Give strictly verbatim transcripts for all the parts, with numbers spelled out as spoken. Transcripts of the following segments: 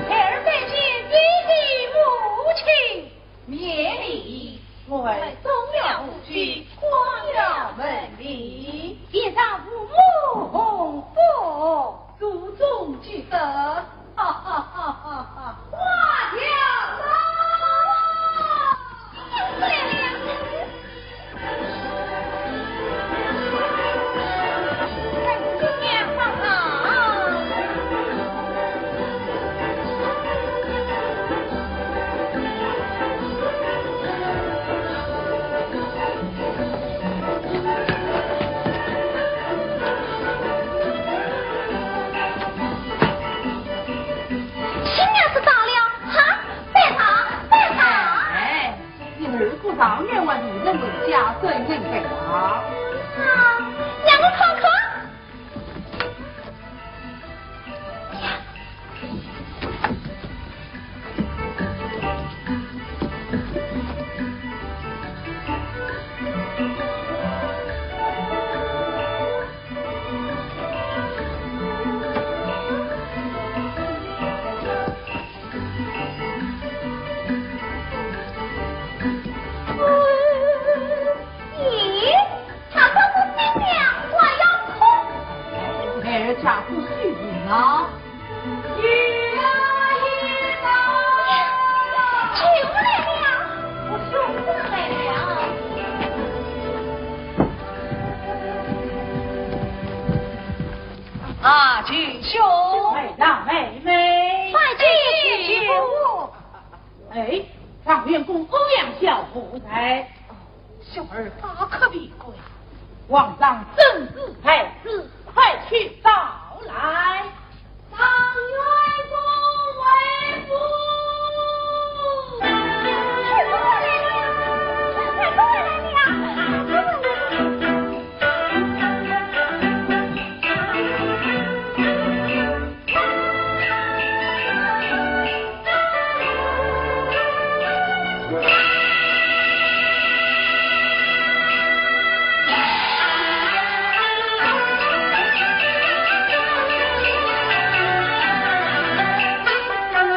孩儿拜见爹爹母亲。免礼，我儿送了父亲，光耀门楣。边上父母洪福，祖宗积德。哈哈哈哈哈！挂掉了。新娘子到了，哈，拜好，拜好。哎，你儿不上，我为人为家，怎能不好？啊，让我看看。咦，她可是新娘，还要哭？孩儿家父许平啊。舅父来了。我舅父来了。啊，舅兄。妹妹，妹妹。拜见舅父。 哎，状元公、欧阳校夫在。哦，小儿大可不敢。皇上圣旨在此，快去招来。状元公回府。快过来了，快过来了。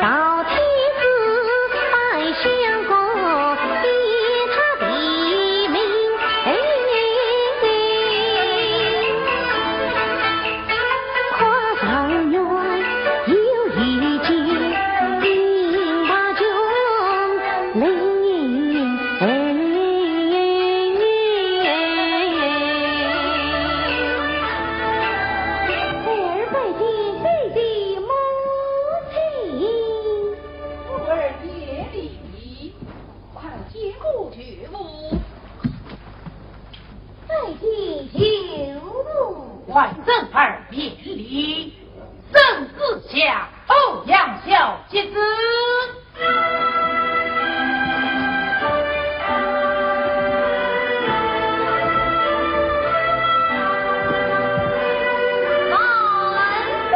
到天还政而免礼，圣旨下，欧阳小姐旨。万岁！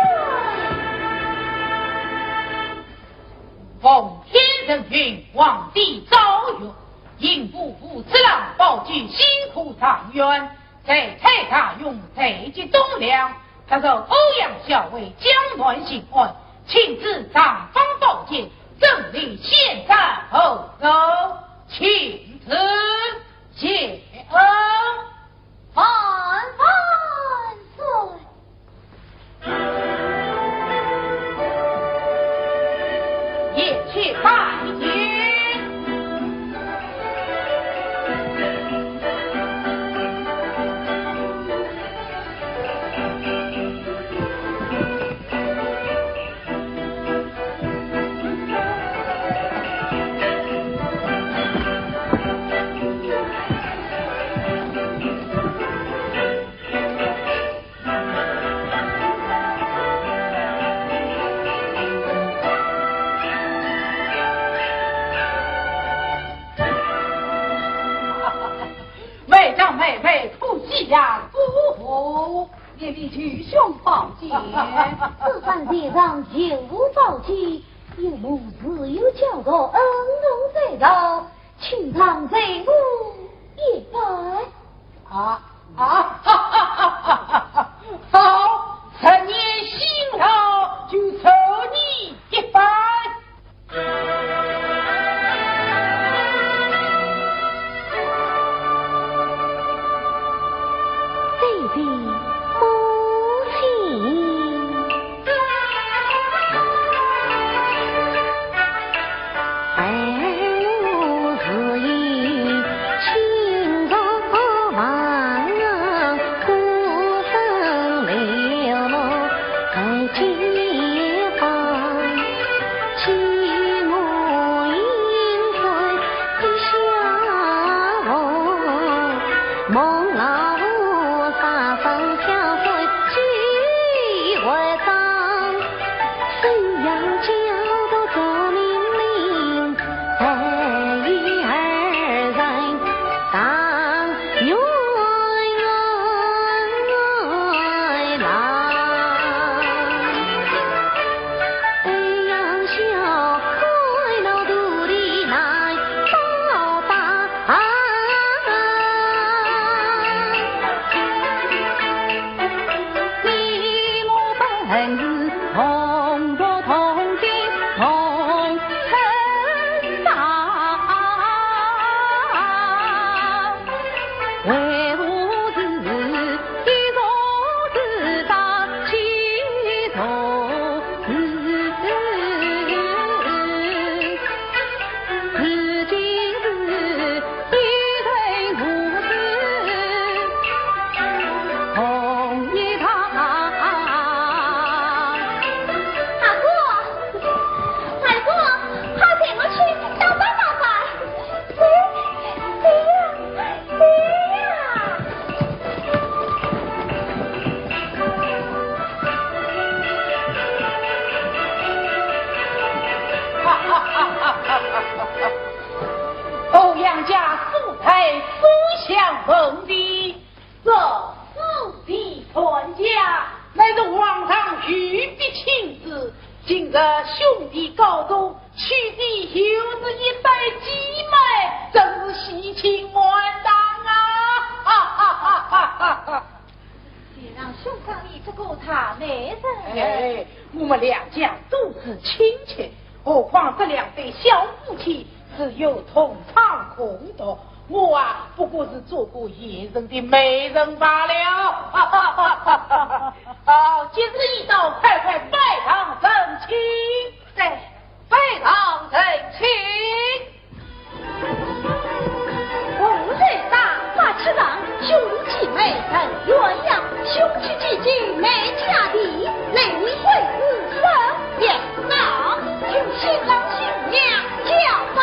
奉天承运，皇帝诏曰：刑部武次郎宝鸡新科状元， 在太大用太极忠良，他受欧阳校尉江南信案，请赐尚方宝剑，赠立献上后奏，请赐谢恩。万万岁！ 一起拜见。妹长妹妹，可喜呀，姑父。你的弟兄宝剑。此番前上求无宝剑，岳母自有交代，恩重在上，请上受我一拜。 啊啊！好，十年辛劳就受你一拜。这位母亲。 阿哥，阿哥，快带我去找爸爸吧。 欧阳家世代书香门第， 这四帝传家，乃是皇上御笔亲书，今日兄弟高中，取的又是一对姊妹，真是喜庆万堂啊！哈哈哈哈哈哈！既然兄长你这个大媒人，哎，我们两家都是亲戚，何况这两对小夫妻是有同窗共读， 我啊，不过是做个县城的媒人罢了。好，吉时已到，快快拜堂成亲。对，拜堂成亲。红日当，八尺长，兄弟妹成鸳鸯，兄弟姐姐美佳丽，来回会是生也。 那，请新郎新娘交拜。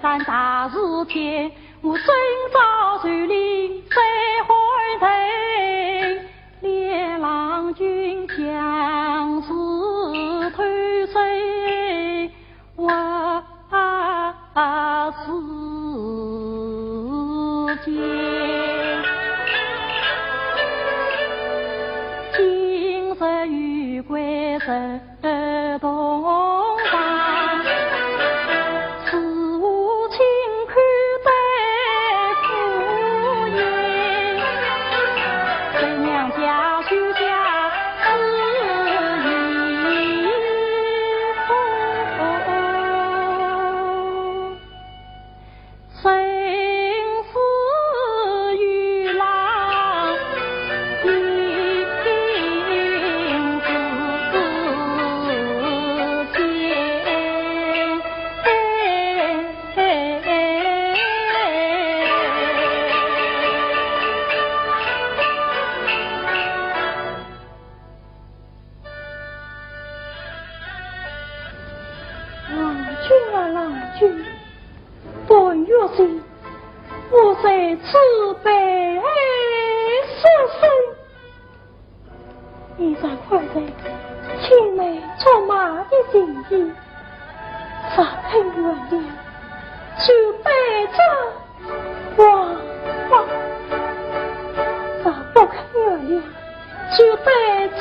三大事件，我今朝就领三环头，连郎君将士退追，我 世间。今日与归人同房，是无亲口对夫言，怎样家书家之意？ 郎君啊，郎君，段誉是我在此悲失声。你若看在青梅竹马的情谊，若肯原谅，就带着 花花，若不肯原谅，就带着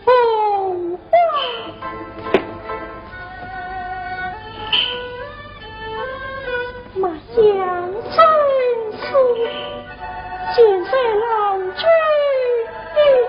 红花。墨香正是，尽在郎君的意。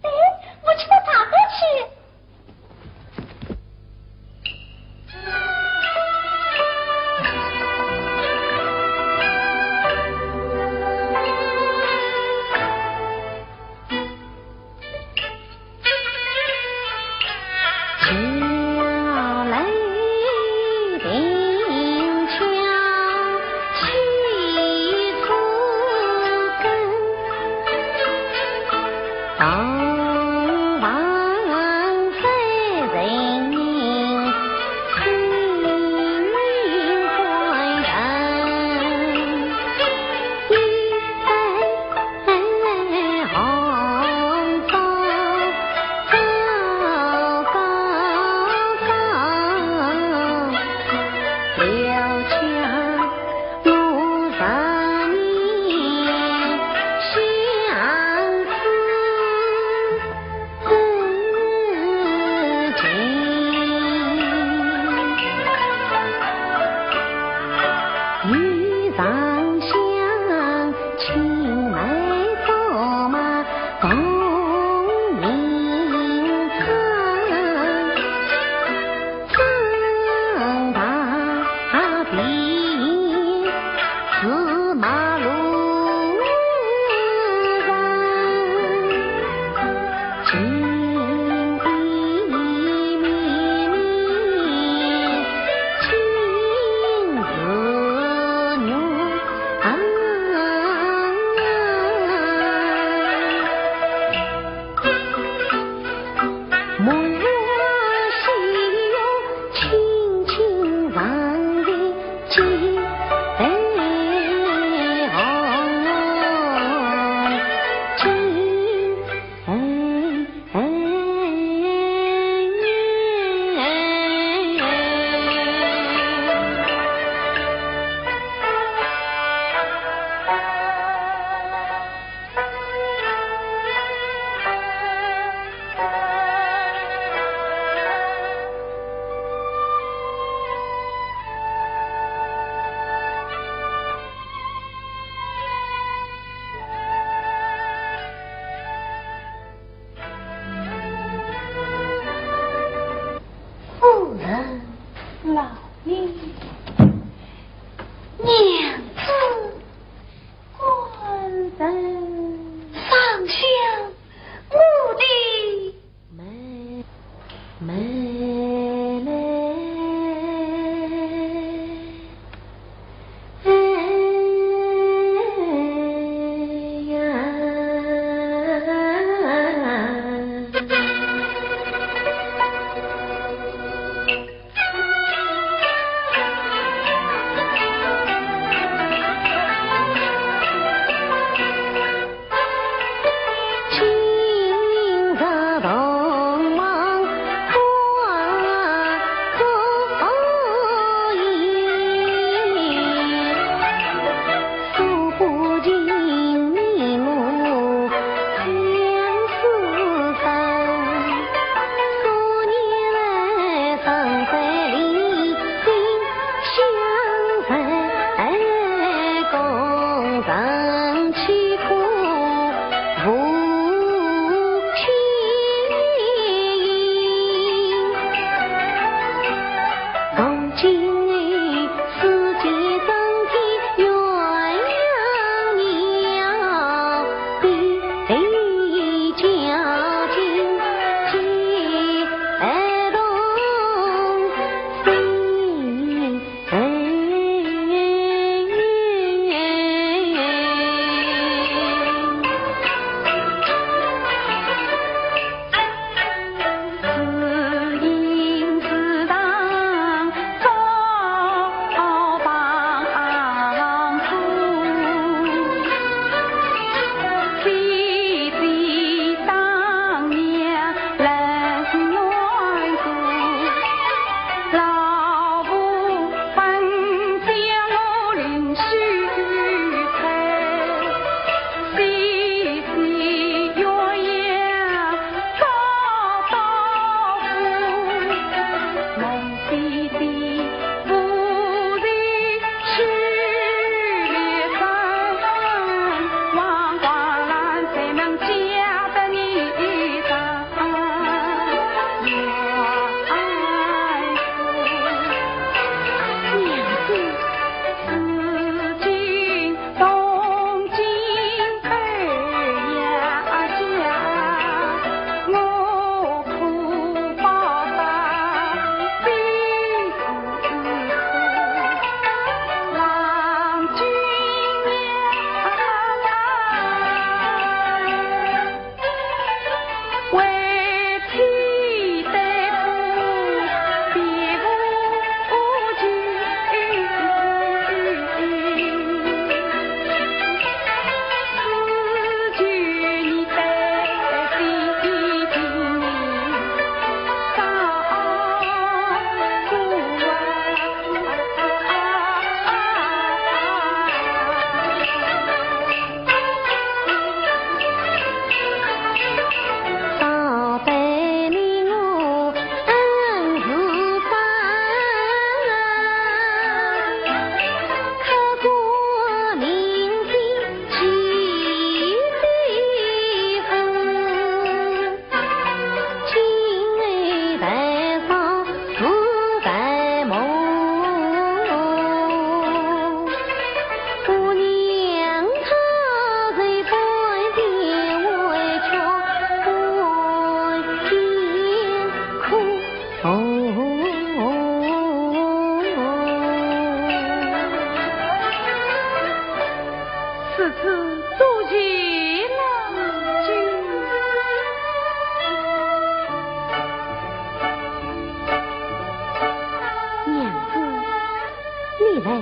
哎，我去到大伯去。 了家我十年相思。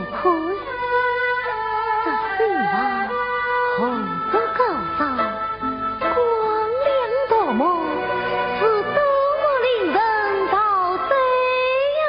看，这新房红烛高照，光亮夺目，是多么令人陶醉呀！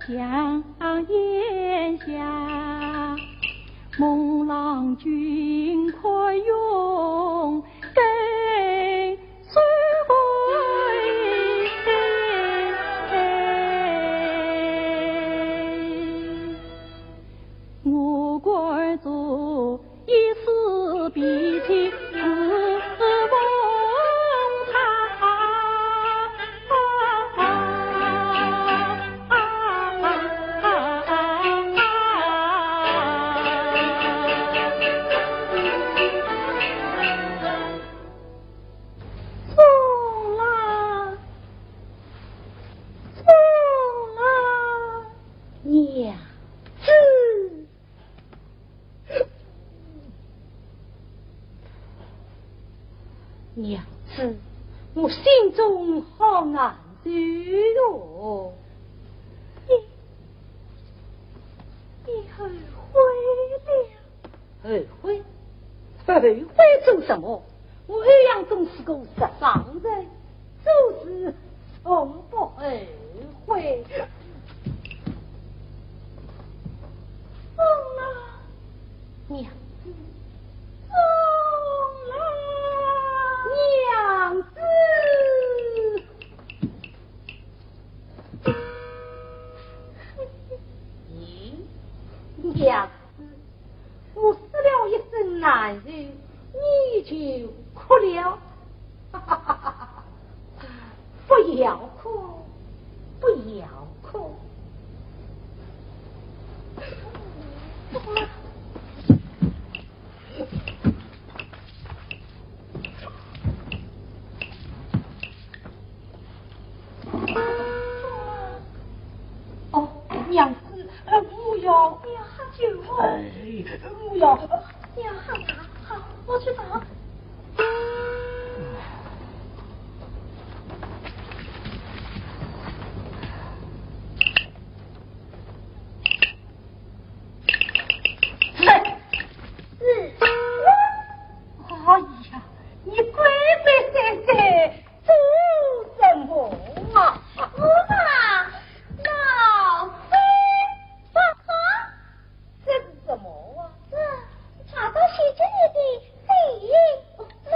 想眼下，孟浪君可用得收回。我关注 一时脾气自封他。送啊，送啊，娘子。 娘子，我心中好难受哟。你，你后悔了？后悔？后悔做什么？我欧阳中是个直上人，做事 从不后悔。送啊，娘子，送啊，娘子。咦，娘子， 我说了一声难受，你就哭了。不要哭，不要哭。哦，娘子，呃，我要，我要喝酒哦。哎，我要，你要喝茶？好，我去找。 哎呀，你鬼鬼祟祟做什么啊？我嘛，闹鬼发狂。这是什么啊？这是查到谢金燕的信。信？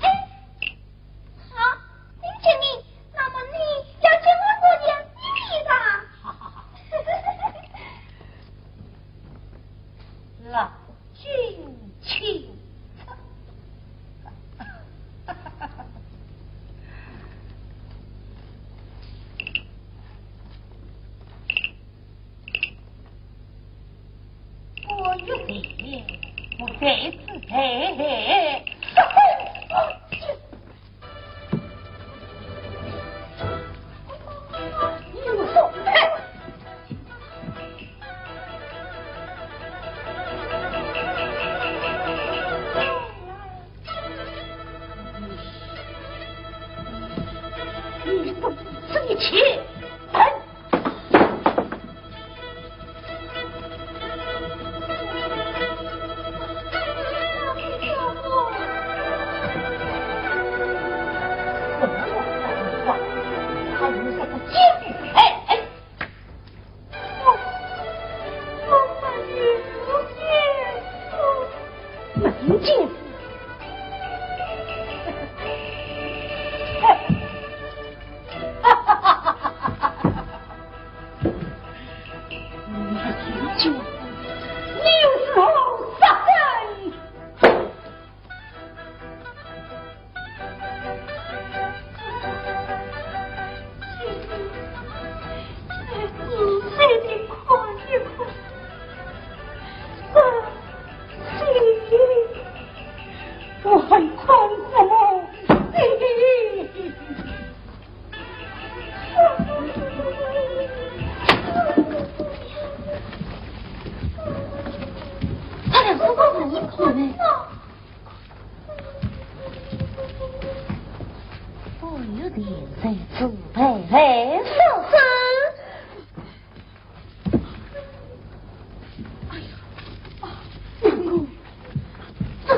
哎， 好，林经理，那么你要给我做点秘密吧？老君请。 我有罪，我在此在。你说，你不知一切，等。 你是我杀人！你看一看，这是，我还看什么？ 他俩是干什么呢？我有点在自白，来试试。 哎呀，啊，相公，相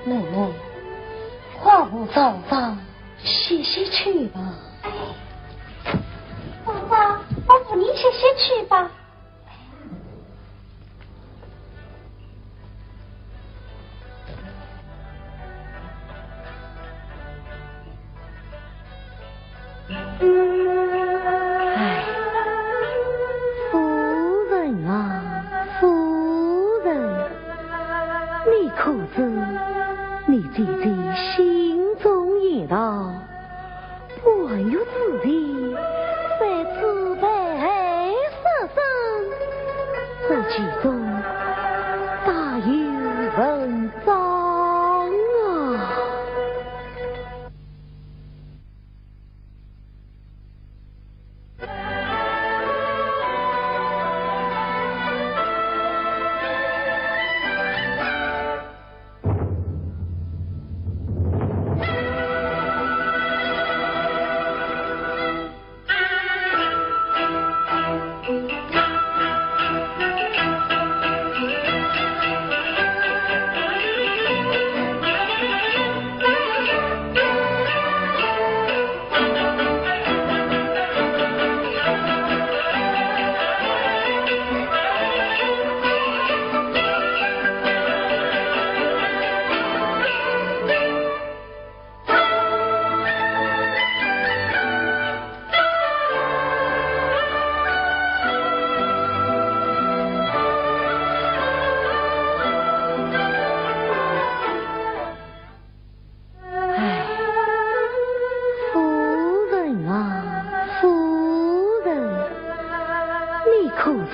妹妹，花无早早，歇歇去吧。哎，芳芳，我扶你歇歇去吧。 哎，夫人啊，夫人，你可知你姐姐心中言道，半月之前，在此被害杀身，这其中大有文章啊！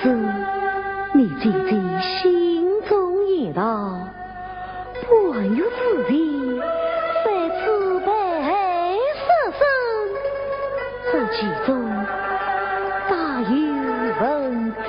子，你姐姐心中言道，半月之前，在此被害失身，这其中大有文章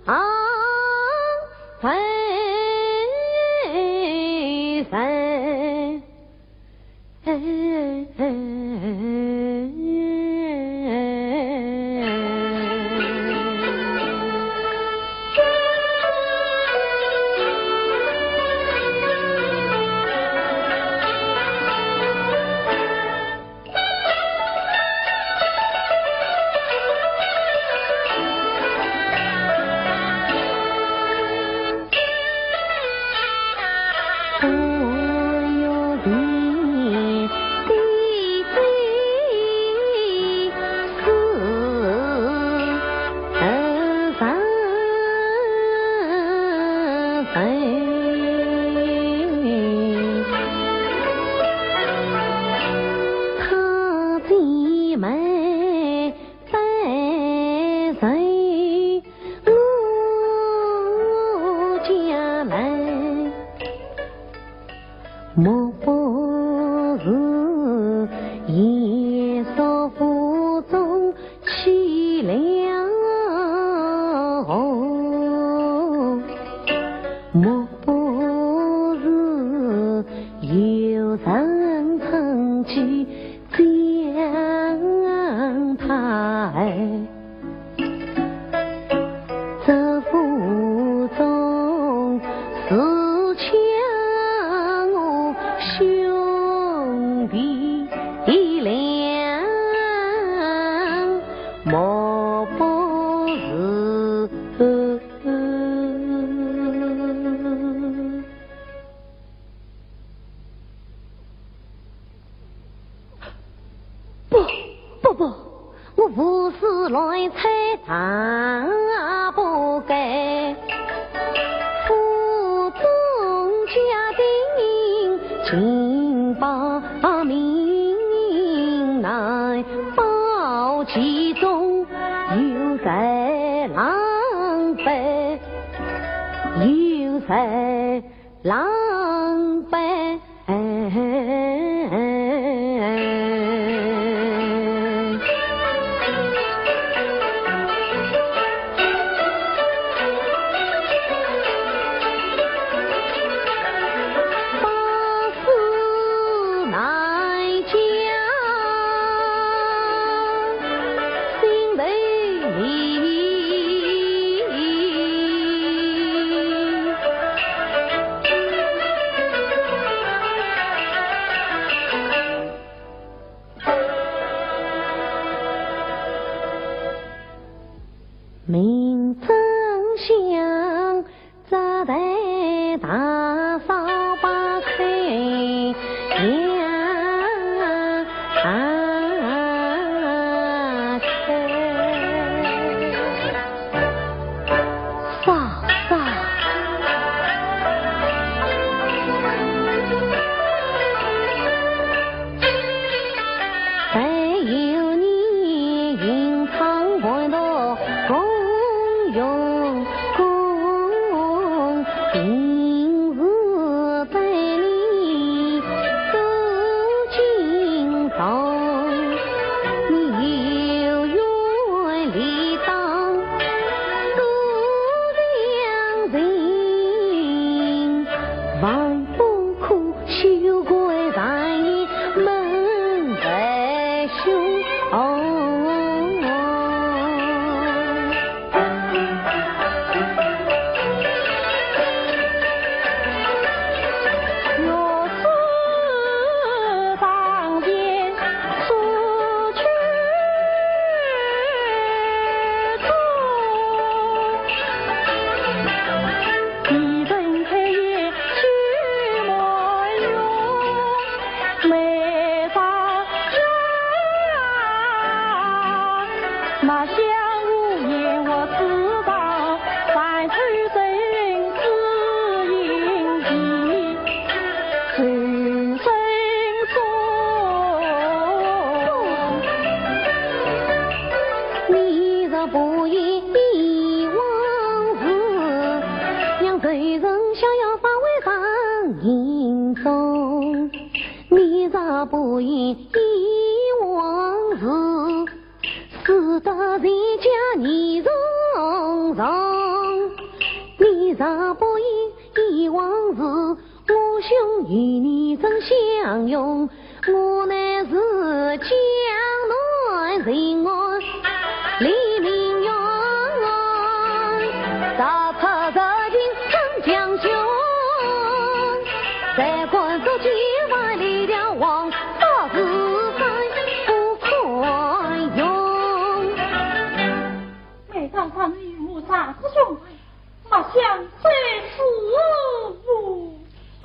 啊！不，不，不，我无事乱猜大不该。府中家丁尽报名来，报其中有在狼狈，有在浪奔。明正香，只待大嫂把开。嫂嫂。每当他与我啥事兄妹，莫想这事无果。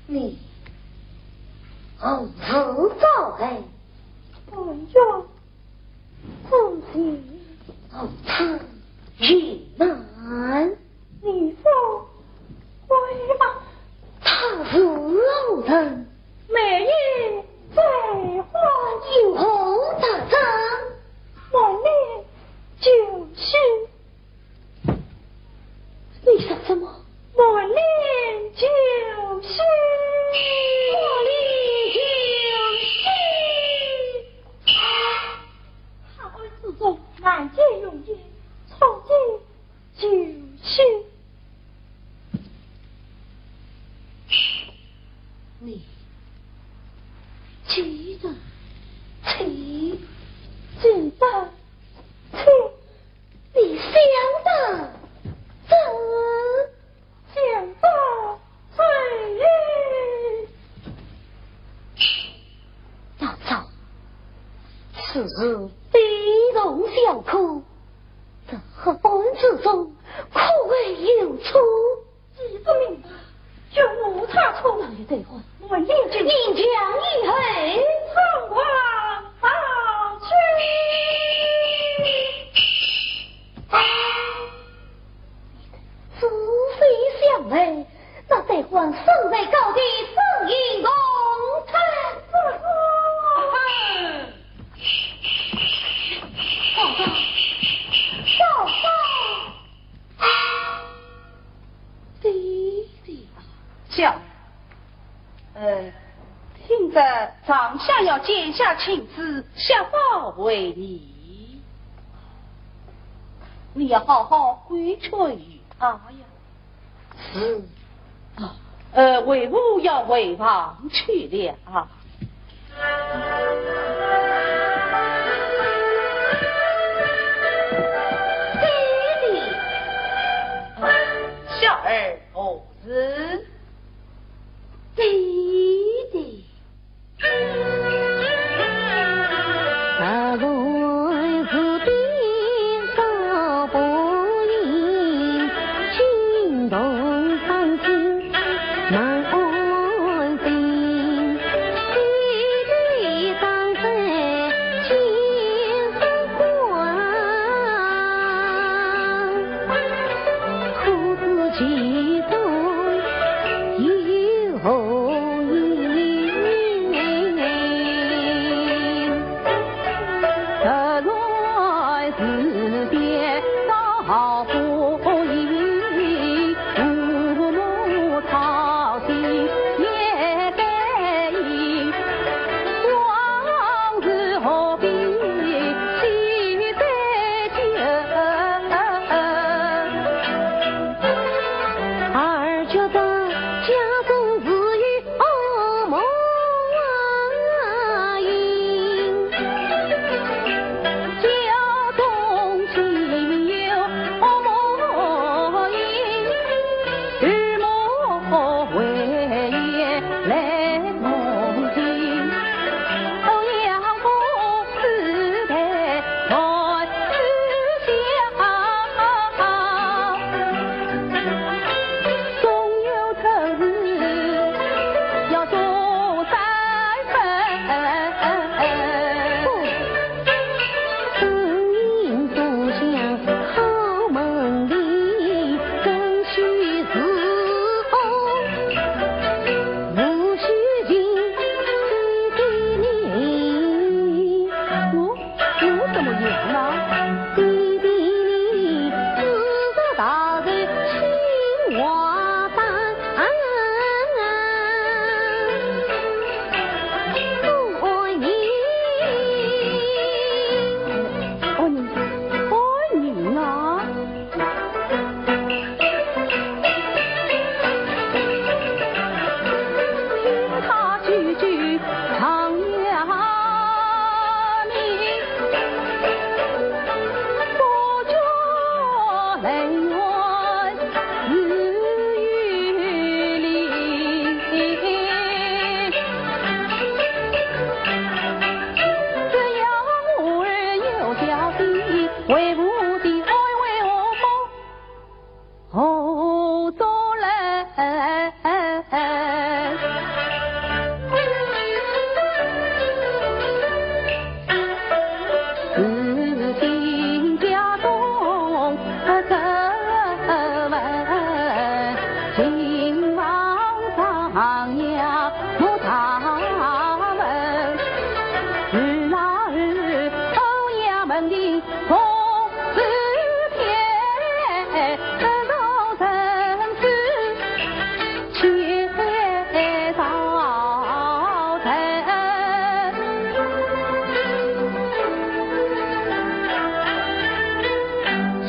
你何时招来？哎呀， 父亲。哦，他也难。你说，为嘛？他是何人？每夜在花有何特征？满脸酒气。 你说什么？满脸酒气。满脸酒气。他暗之中难见容颜，初见酒气。你既然气，既然气， 你想得真，想得真。嫂嫂，此事非同小可，这黑暗之中，可会有错？ 既不明白，就无他错。老爷再会。我念经。念将以后。唱官到此。仔细想来，那再会身材高低，声音动听。嫂嫂，嫂嫂。想要见下亲子，下报回你。你要好好规劝于他呀。是。啊，呃，为父要回房去了。爹爹，小儿何事？爹爹。 我怎么样了？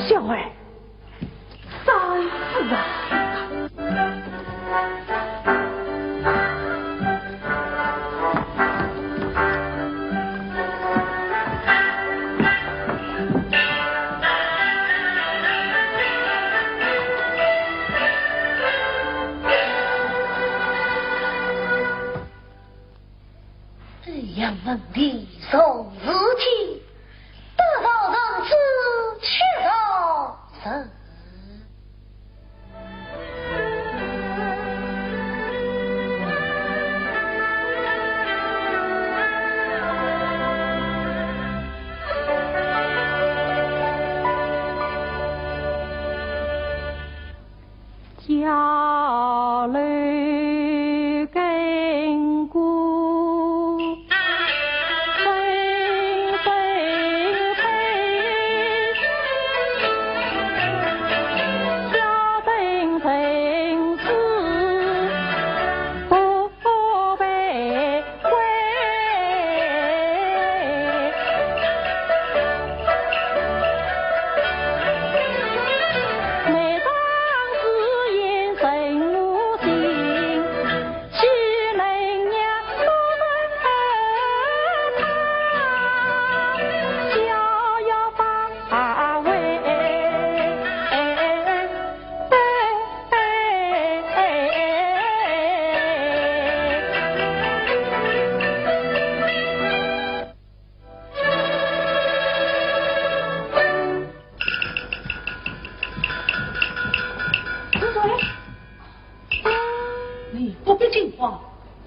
小儿，三思啊！这样问题从事情，得饶人之且饶人。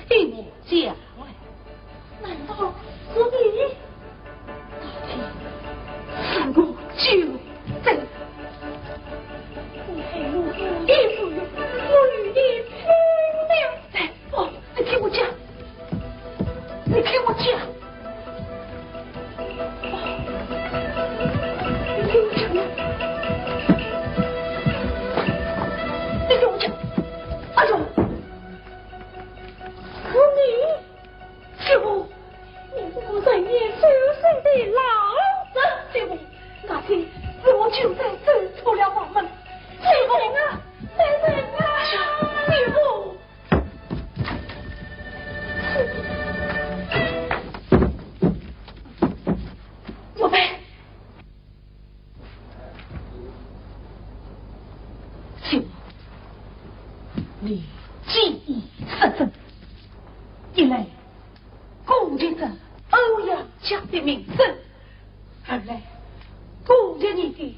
听我讲来。难道是你？到底是我救的。你害我无地自容，我与你拼了！哎，不，你听我讲，你听我讲。 你听我讲，你听我讲，哎呦，是你，是我，你是我人言所说的老实，是我，那天是我酒醉走出了房门，是我，是我，是我。 若飞，请你既已失身，一来攻击这欧阳家的名声，二来攻击你的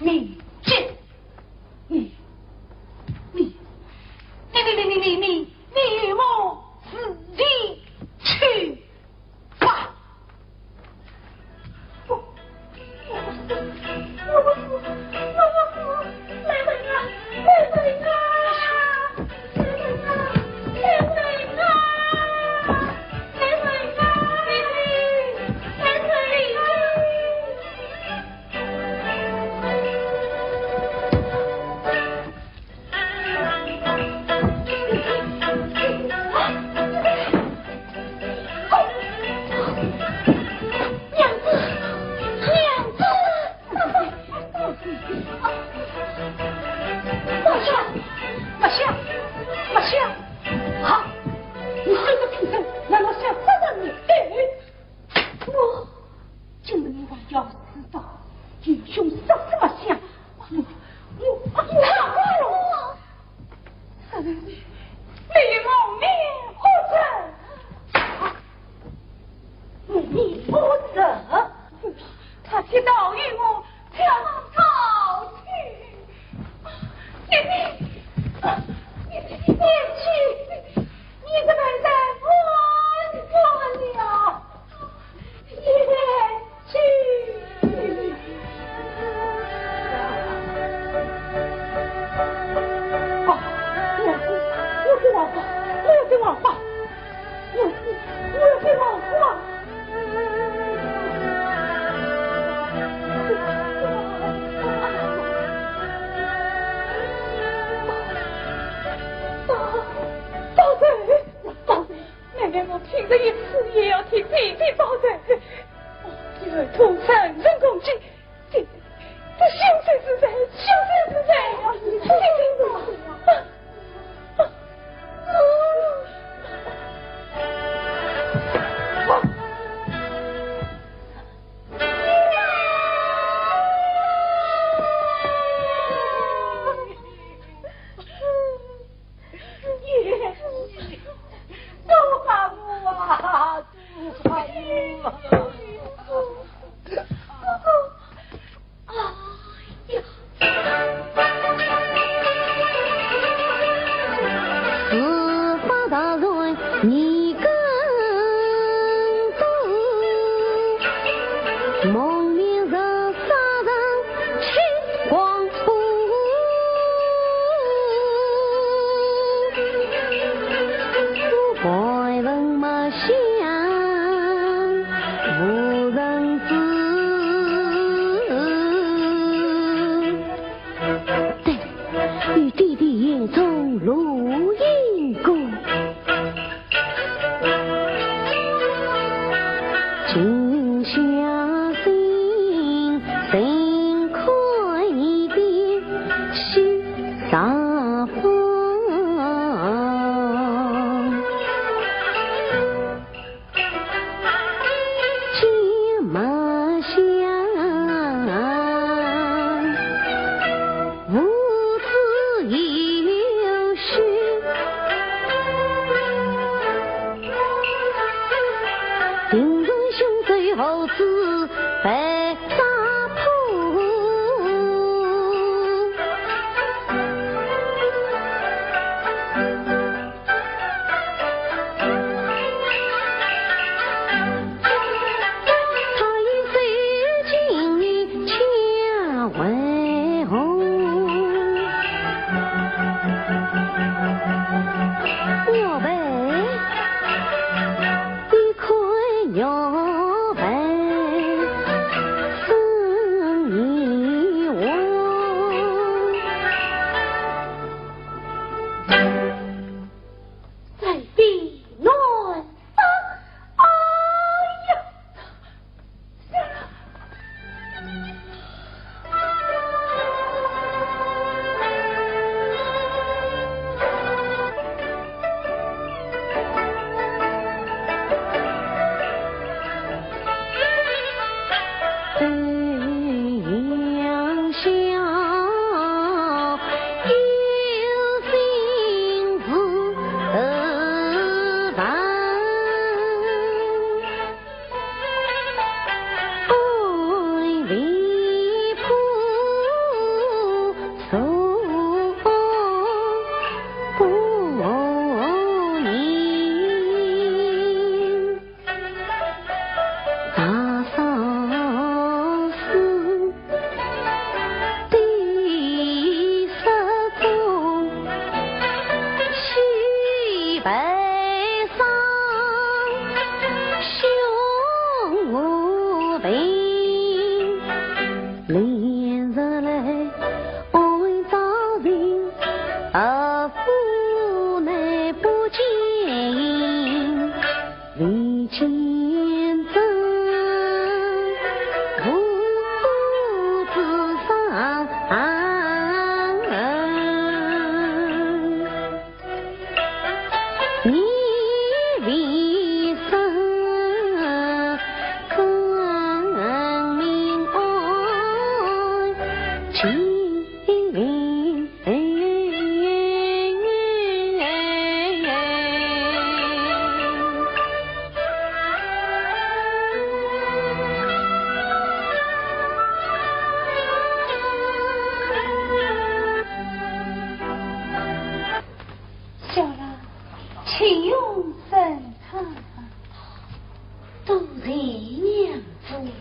名节。 你，你，你，你与我自己去吧。娘子，娘子！ 啊！你这个畜生，难道想杀人灭口？我，今日你还要死道，弟兄杀死末相，我，我，我，我，你与我谋逆何仇？ 谋逆何仇？他提刀与我挑刀去。你，你，你，你，你，你这笨蛋，我，我了，你去。 爸，我要跟王法，我要跟王法，我要跟，我要跟王法。妹妹，我拼了一死也要替弟弟报仇。我以后土生人攻击，这，这畜生之罪，畜生之罪呀！畜生之罪呀！对，与弟弟言中录音过。小郎，请用参汤。多谢娘子。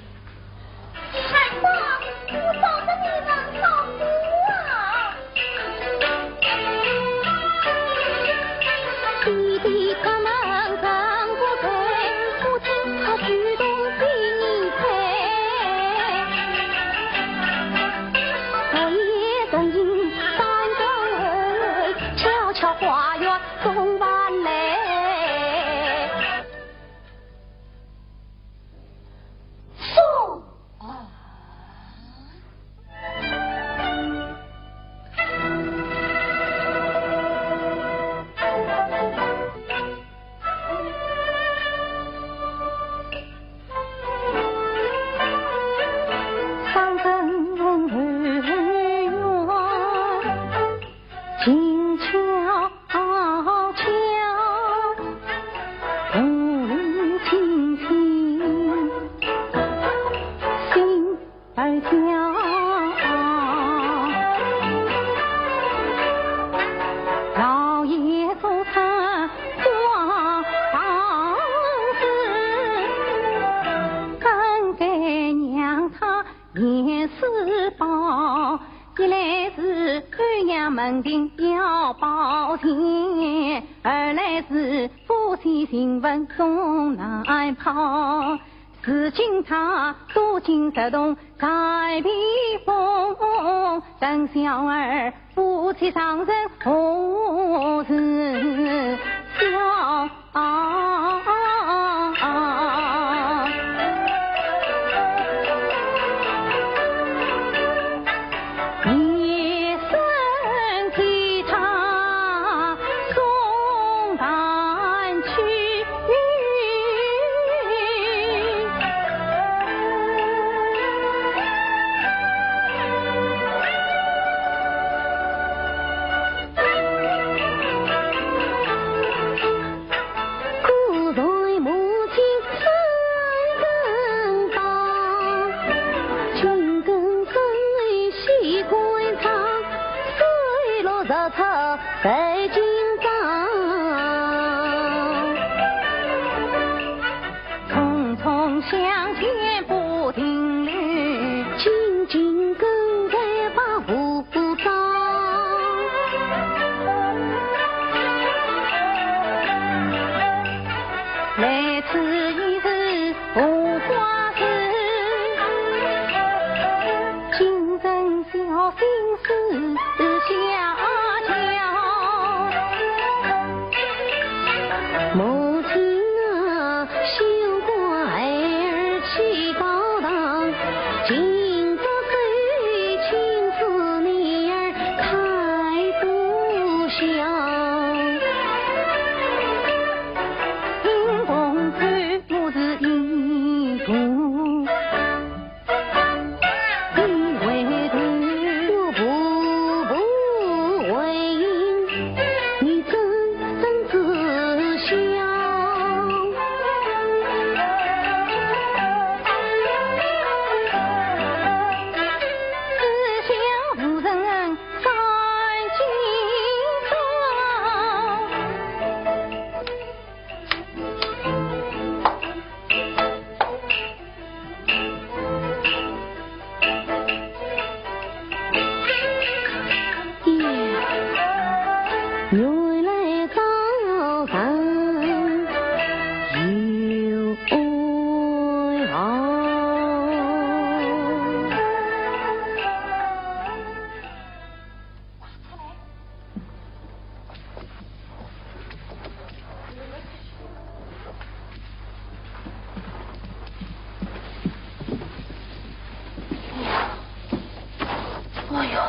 哎呦，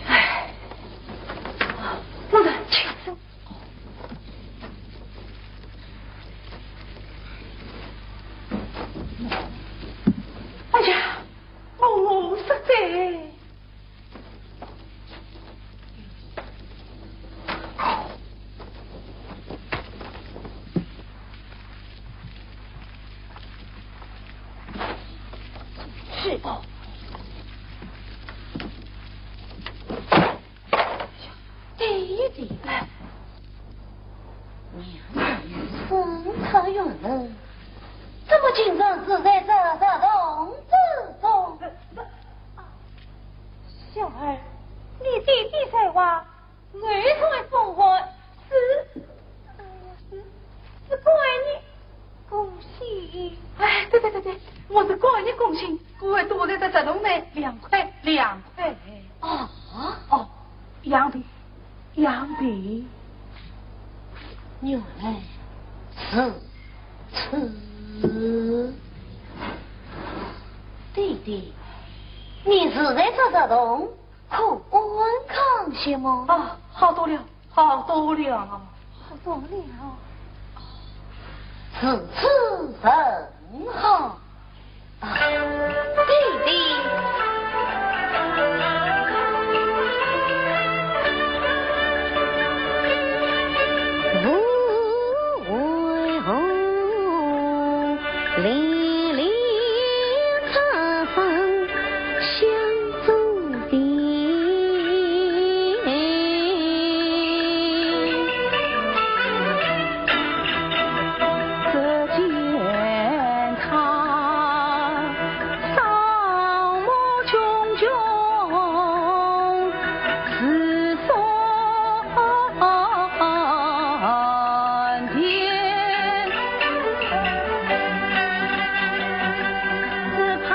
哎，夫人，请坐。哎呀，我，我实在。 是。爹爹，娘娘身在远门，怎么竟然住在这石洞之中？小儿，你爹爹在外， 我才不会，是，哎呀，是，是怪你恭喜。哎，对对对对，我是怪你恭喜，故而躲在这石洞内，凉快，凉快。啊？哦，养病，养病。原来如此。爹爹，你住在这石洞， 可安康些么？啊，好多了，好多了。好多了。如此甚好。啊，爹爹。无为红，凛凛长风 相助的。只见他双目炯炯，似 蓝天，只怕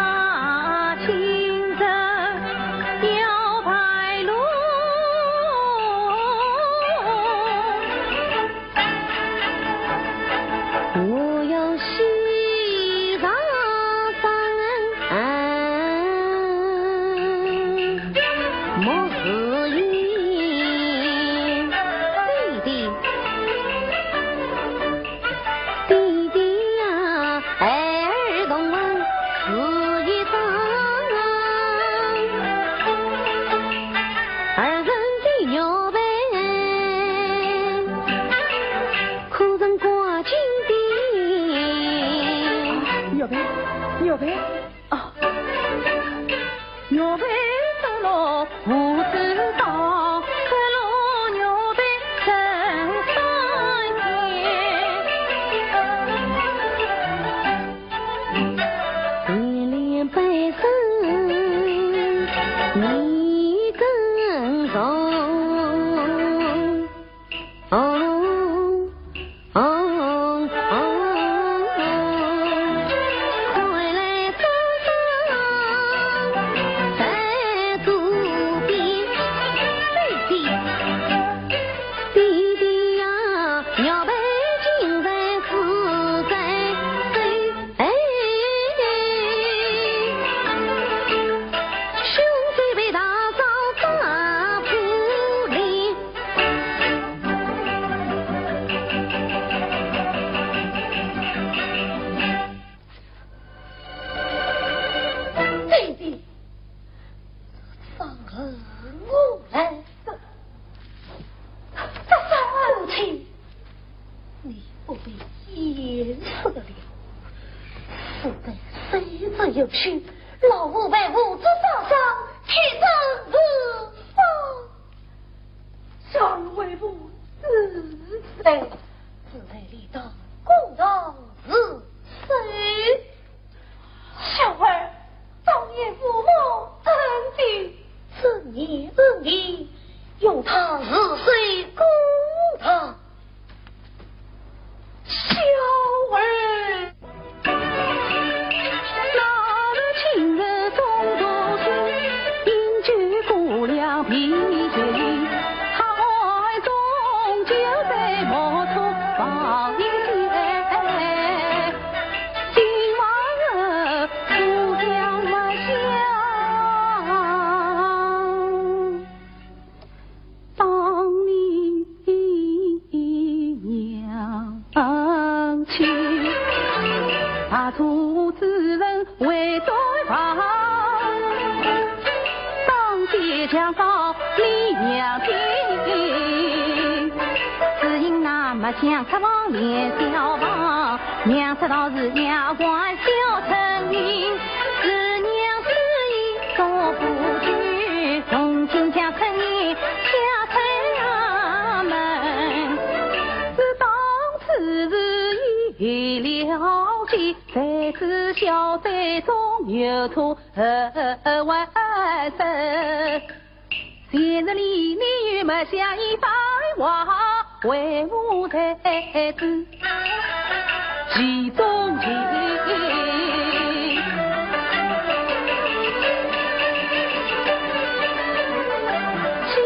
今朝要败落。我要喜上山，莫 是因为弟弟，弟弟呀，孩儿同门是一桩，儿人的玉佩，可曾挂金钿？玉佩，玉佩。 啊，玉佩失落不知道，失落玉佩十三年。连连拜神你更重。 哦，哦，哦，看来早上在路边，弟弟，弟弟呀，玉佩竟然是在手。 哎，凶手被大嫂抓捕了。弟弟，这伤痕我来受。 这三万钱，你不必掩饰的了。死者虽则有虚，老夫被无知烧伤，岂真是死？谁为父之谁？只为理当公道如水。 小儿当年父母恩情，这年恩义，用他如水供他。小儿。独自人为对方，当街强告你娘亲。只因那么想出房连小房，娘知道是丫鬟小生命，是娘是一个不知，从今将春夜下出衙门。自当此日已了解， 谁知小姐终有错，万岁。前日里你与墨香一番话，为父才知其中情。今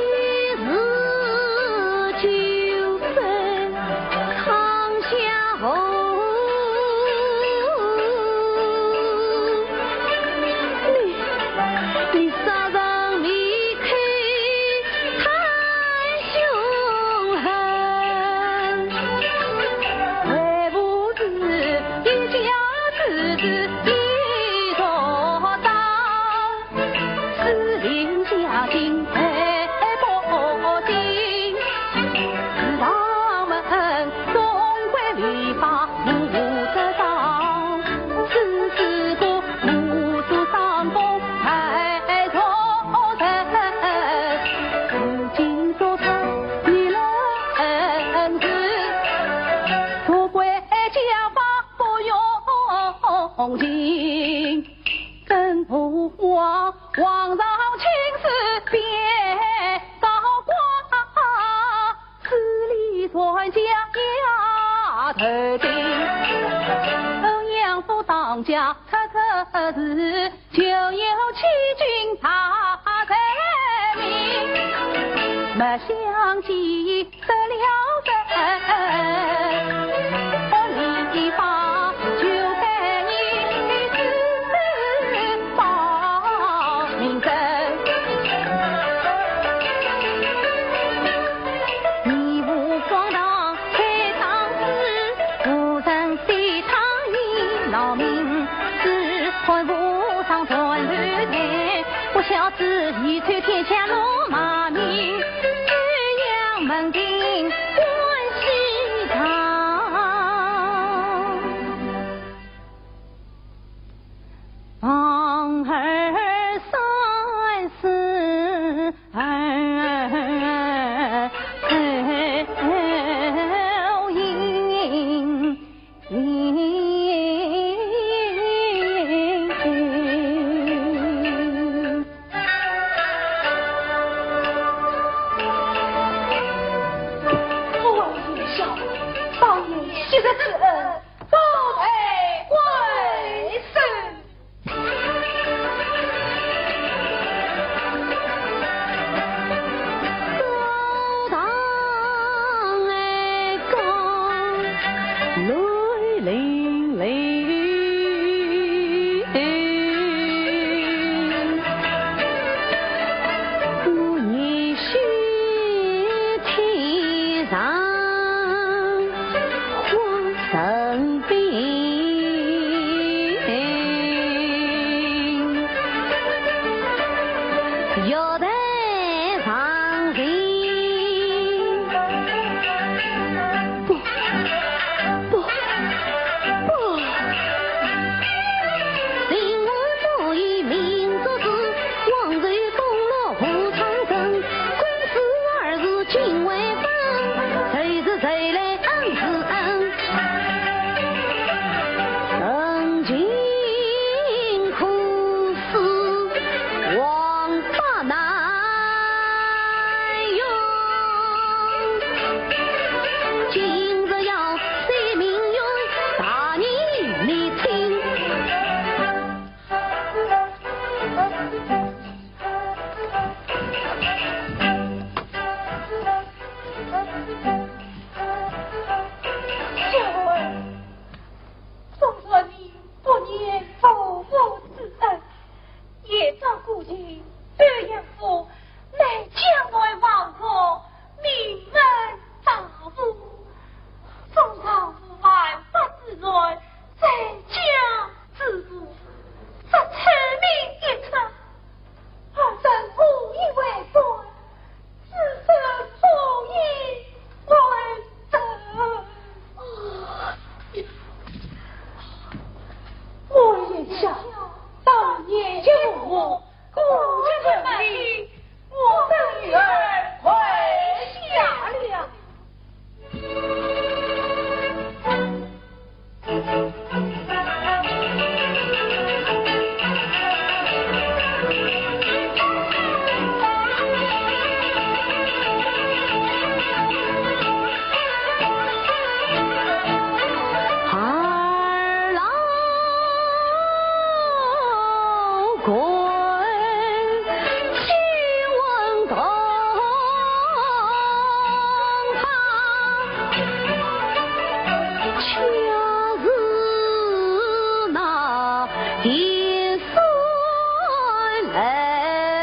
日就分 康熙哦，你，你杀人未遂太凶狠，还不是一家之主一座当。 是令家境太不幸，是上门中规礼法无得当，只是个无数上风太重人，如今做出你人事，错怪家法不用情。 更何况皇上亲自便告状，此理传家丫头定。欧阳府当家出此事，就有欺君大罪名。墨香既 得了人，我理发就该你自报名声。你无方当开当时，无人对他一劳命，只看无上传头台，不孝之一，走天下落骂名。 阳门庭观西堂，望二三四二，二五六。 我王爷孝，报爷昔日之恩，不配归身。 高堂高，楼林林。我年许天上。 生病，药台上行。不，不，不。令我早已明珠子，往日功劳何尝称？ 官司二字尽未分，谁是谁来恩是恩？曾经苦思王八难。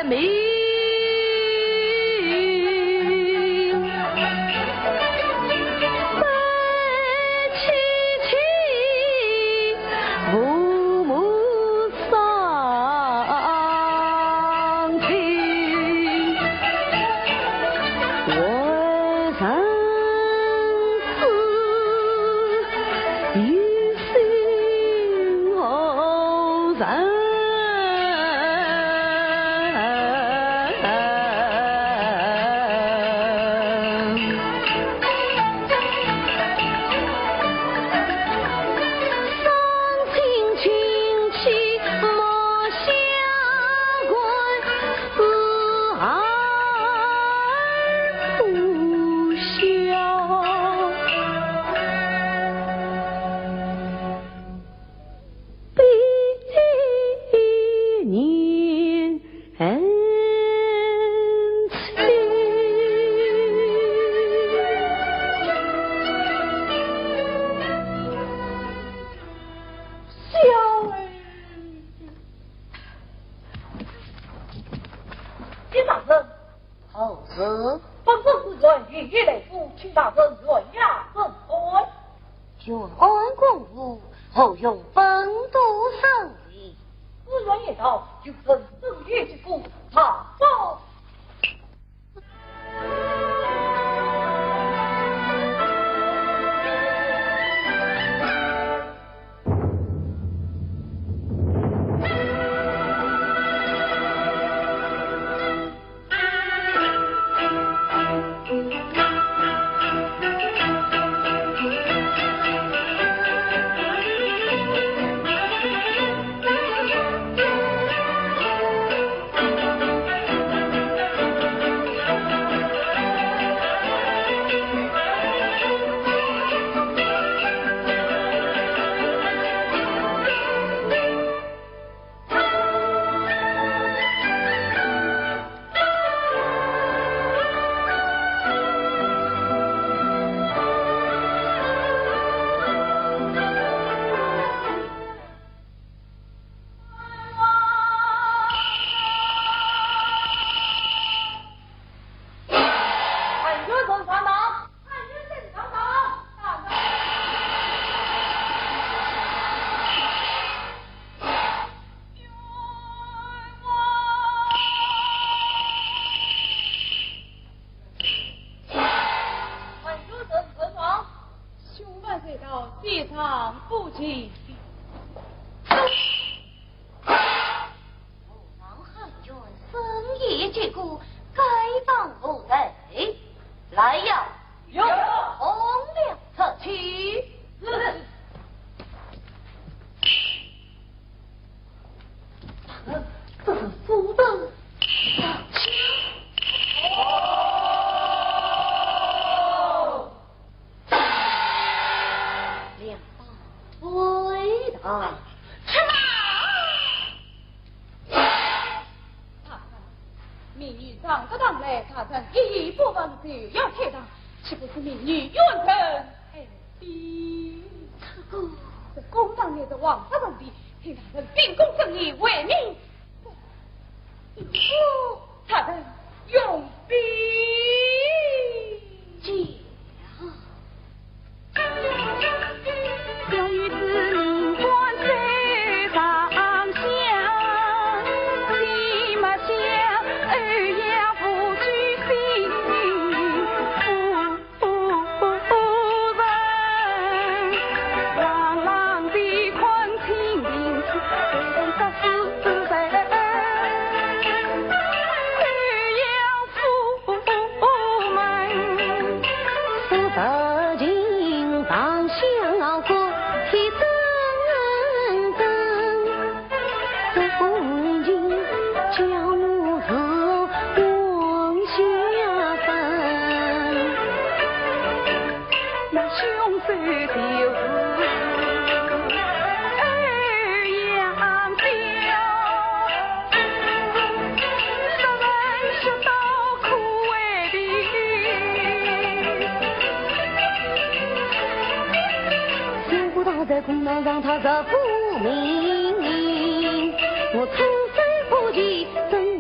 明。 小人。李大人。何事？本镇是县衙来府，请大人县衙审案。 县衙审案何用本都审理？此案已到，有人正欲结果，查报。 还有人存亡？凶犯虽逃，现场不见。武郎喊冤，审案结果，该当何罪？来呀，有。从良出去。是。 这是苏州。两大回答。吃马！大人，民女上得堂来，大人一言不问就要开堂，岂不是民女冤沉海底？这个，这公堂内的王法上的， 请大人秉公审理，为民。哦，大人容禀。讲。小女子命官在上香，谁没想二爷不居心。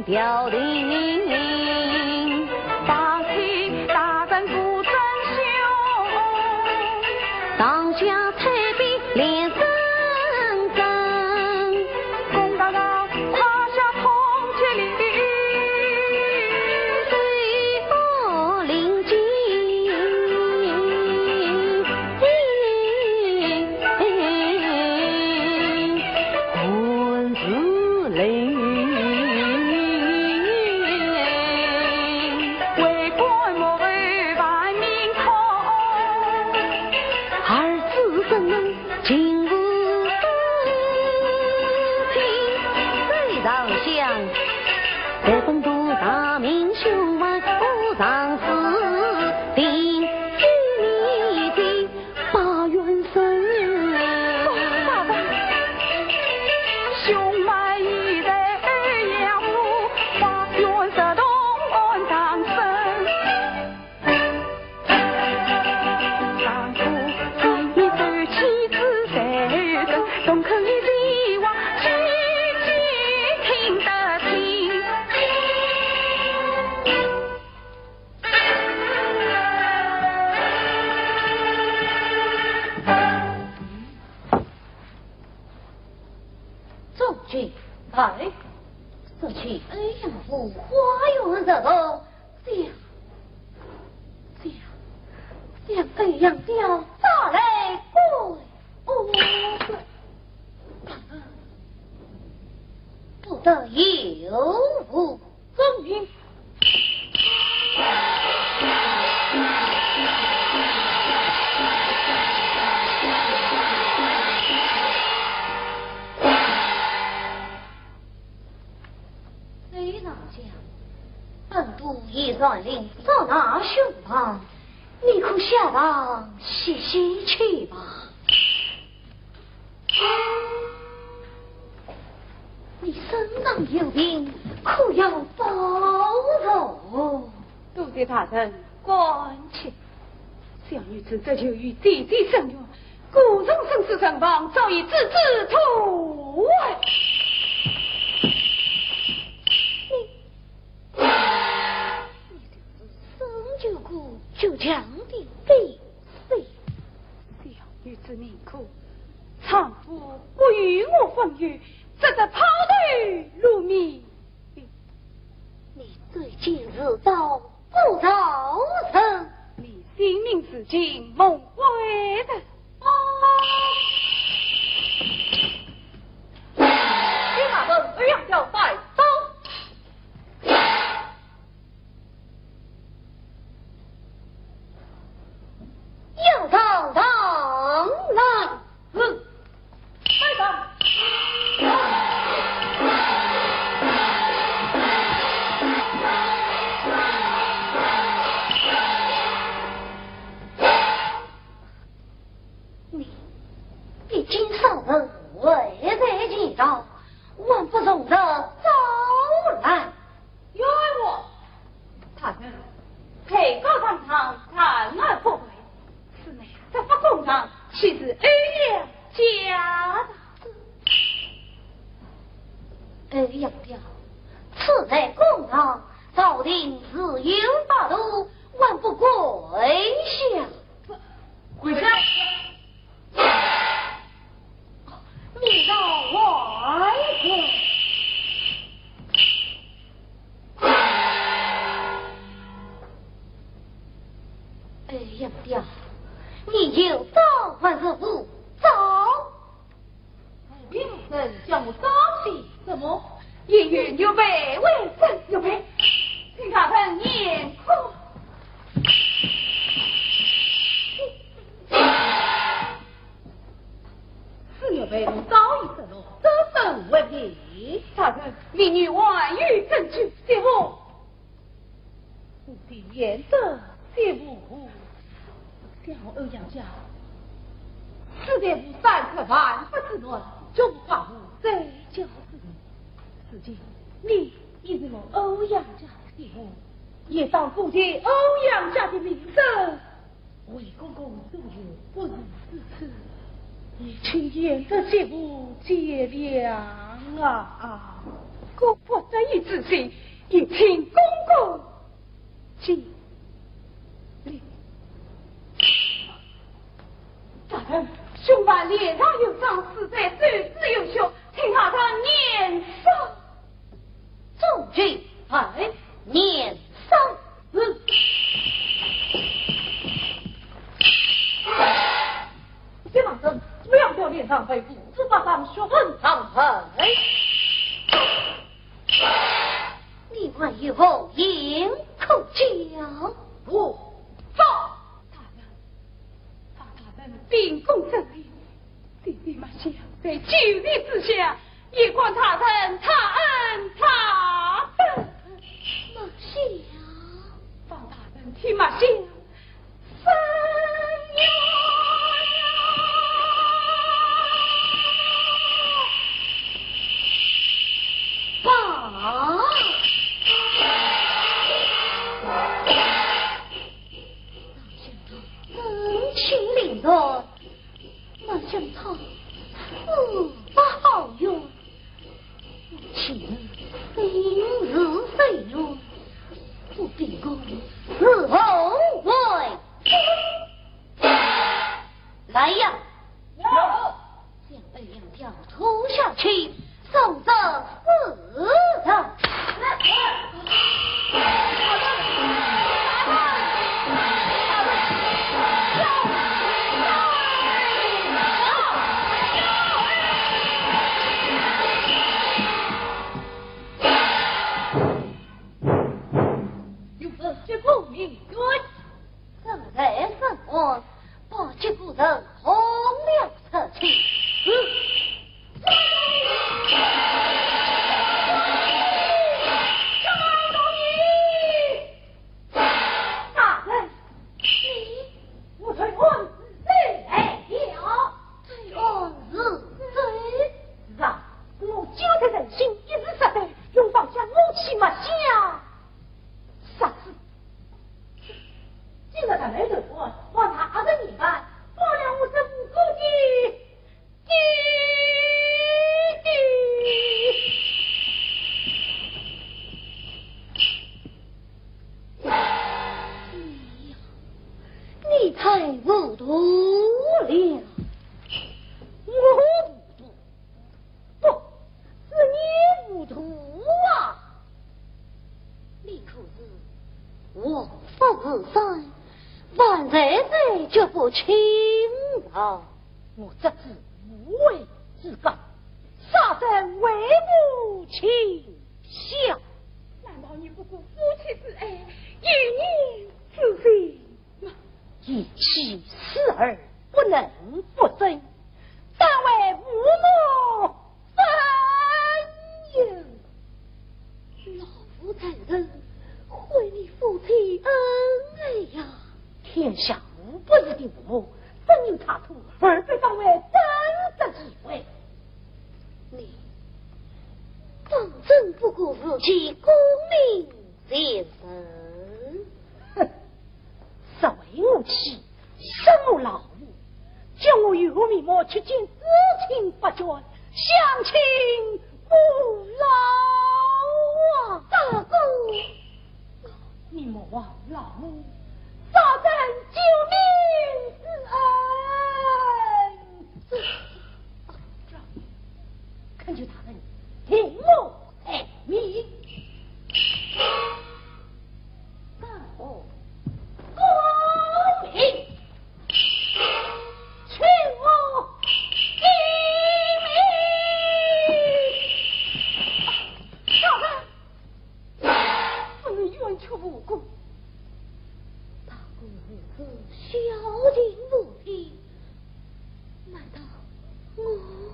要领，大喜大人不争凶，上下退避两三分，公道道胯下通千里，水火临境。 众军在，这去鸳鸯湖花园入洞，想，想，想鸳鸯调找来归。哦，不得有误。 遵命。哎，老将，本都已传令捉拿凶犯，你可下堂歇息去吧。 你身上有病，可要保重。多谢大人关切。小女子这就与姐姐申冤，顾荣生死身亡，早已置之度外。你，你就是孙九姑九强的弟子。 小女子命苦，丈夫不与我分忧，只得抛头露面。你最近是朝不朝晨，你性命如今蒙危的。啊！你那人不要要带刀。 要上堂来。嗯，带上。你，你竟伤人，危在前朝，还不从实招来？ 冤枉！大人，被告当堂，弹而不回，此乃执法公堂，岂是欧阳家大事？欧阳家，此乃公堂，朝廷自有大度，还不跪下？跪下！ 你到外边。哎呀呀，你有招还是无招？武平人叫我招些什么？也有玉佩为证。玉佩，请大人验看。 此玉佩我早已失落，这怎为凭？大人，民女还有证据，谢父。我的贤侄谢父，想我欧阳家，此地无三尺万不之乱，绝无法无再教之人。如今你已是我欧阳家的谢父，也当顾及欧阳家的名声。 为公公所有不如之处，也请贤侄谢父见谅啊！公不得已之罪，有请公公见礼。大人，兄犯脸上有伤，死者手指有血，请大人验伤。众军，哎，验伤。嗯。这王生，两条脸上被物质巴掌，血痕长痕。你还有何言可讲？我招。大人，方大人秉公正理，弟弟没想在酒席之下，也怪大人太恩太德。没想。方大人替没想伸冤呀！啊！ 真情令人，没想到此法好用。我岂能心慈手软，我秉公伺候为君。来呀！有。 将二两条拖下去，送上司上。有何结果明冤？ 正在审案，把几个人轰了出去。嗯。大人，你，我退案是谁来了？退案是谁？是啊，我救得人心，一时失态，用放下武器没想杀死。 今日他来投案，我拿二十二万，放了我这无辜的弟弟。你呀，你太糊涂了。我糊涂？ 不，是你糊涂啊！你可知王法如山，犯罪者绝不轻饶。我只知无悔之告，杀人为父亲孝。难道你不顾夫妻之爱，一念之心？ 贤妻死而不能复生，当为父母分忧。老夫在人，悔你夫妻恩爱呀。天下无不义的父母，怎有他途而被当为贞德之鬼？你当真不顾自己功名前程？哼！ 若为我妻，杀我老父，叫我有何面目去见至亲八眷，乡亲父老啊！大哥，你莫忘老父杀人救命之恩。 恳求大人停我罪名。大哥，公明，请我罪名。大人， 不能冤屈无辜。大哥如此孝敬父亲，难道我……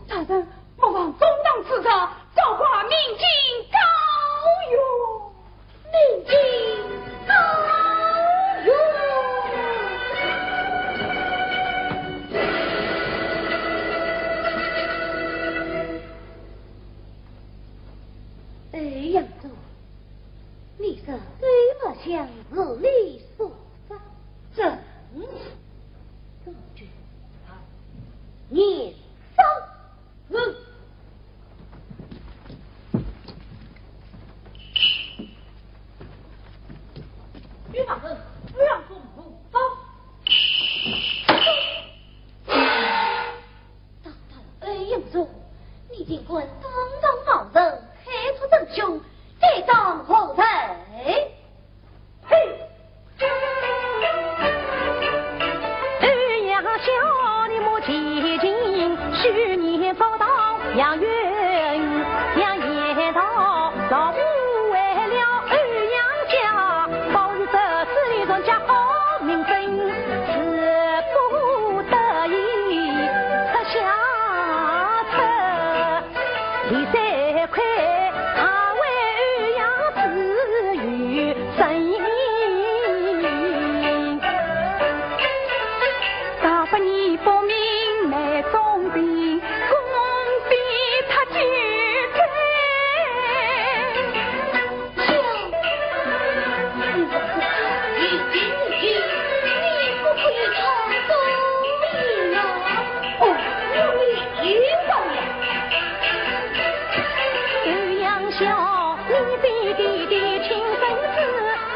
大人，莫忘公堂之上，早快明镜高悬。明镜高悬。哎，杨忠， 你这对么像是你所说。正是。这句话，你说，嗯。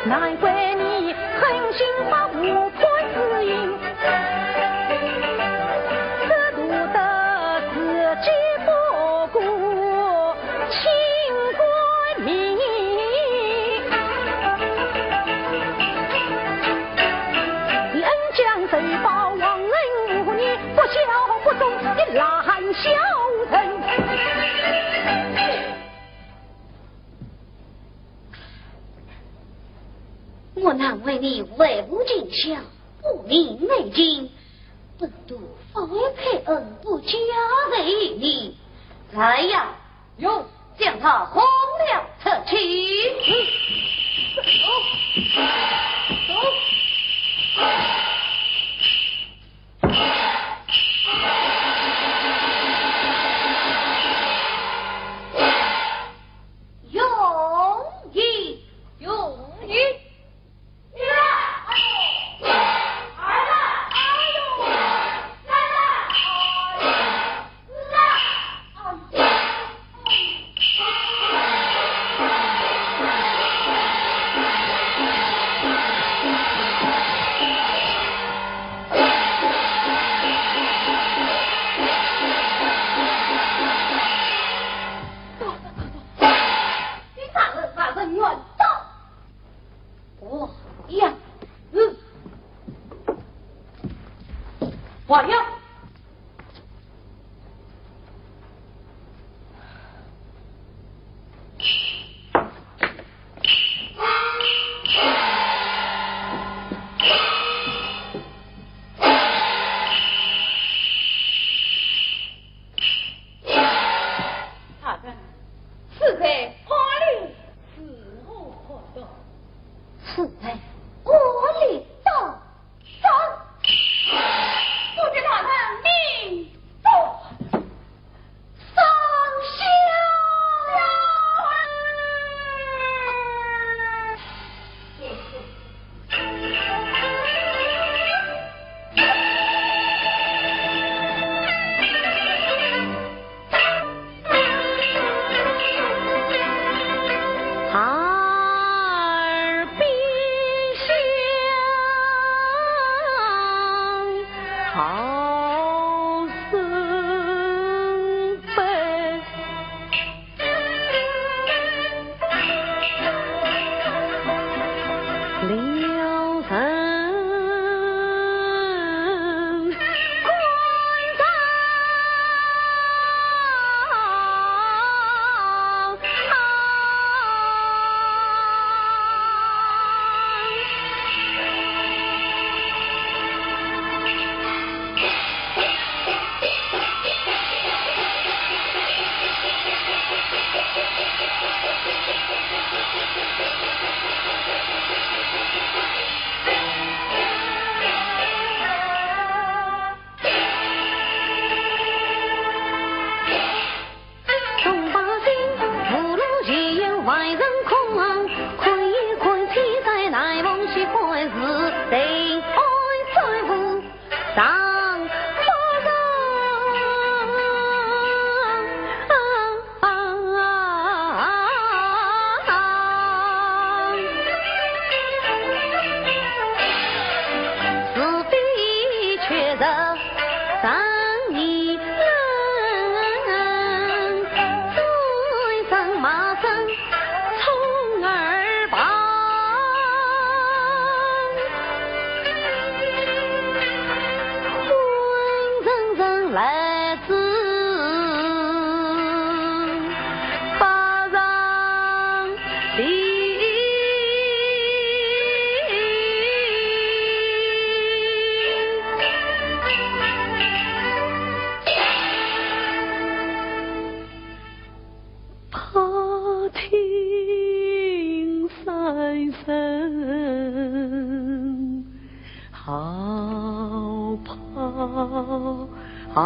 难怪你狠心把吴官之音，只读得自己不过清官名。你恩将仇报，忘恩负义，不孝不忠的烂小人。 我难为你为父尽孝，不明内情，本都反悔恩，不加罪于你。来呀，有，将他轰了出去。走，走。 容易，容易。大人，此人哪里是我看到？此人哪里到？上！不知大人命中。 上香了。二比香。 好生悲。良人观照。 众百姓，无路前行，万人空巷，看一看，千山难逢，喜欢是平安政府上不上。 是非曲折人亦能，追声骂声充耳旁。昏沉沉来 自八丈地。怕听三声 好咆哮。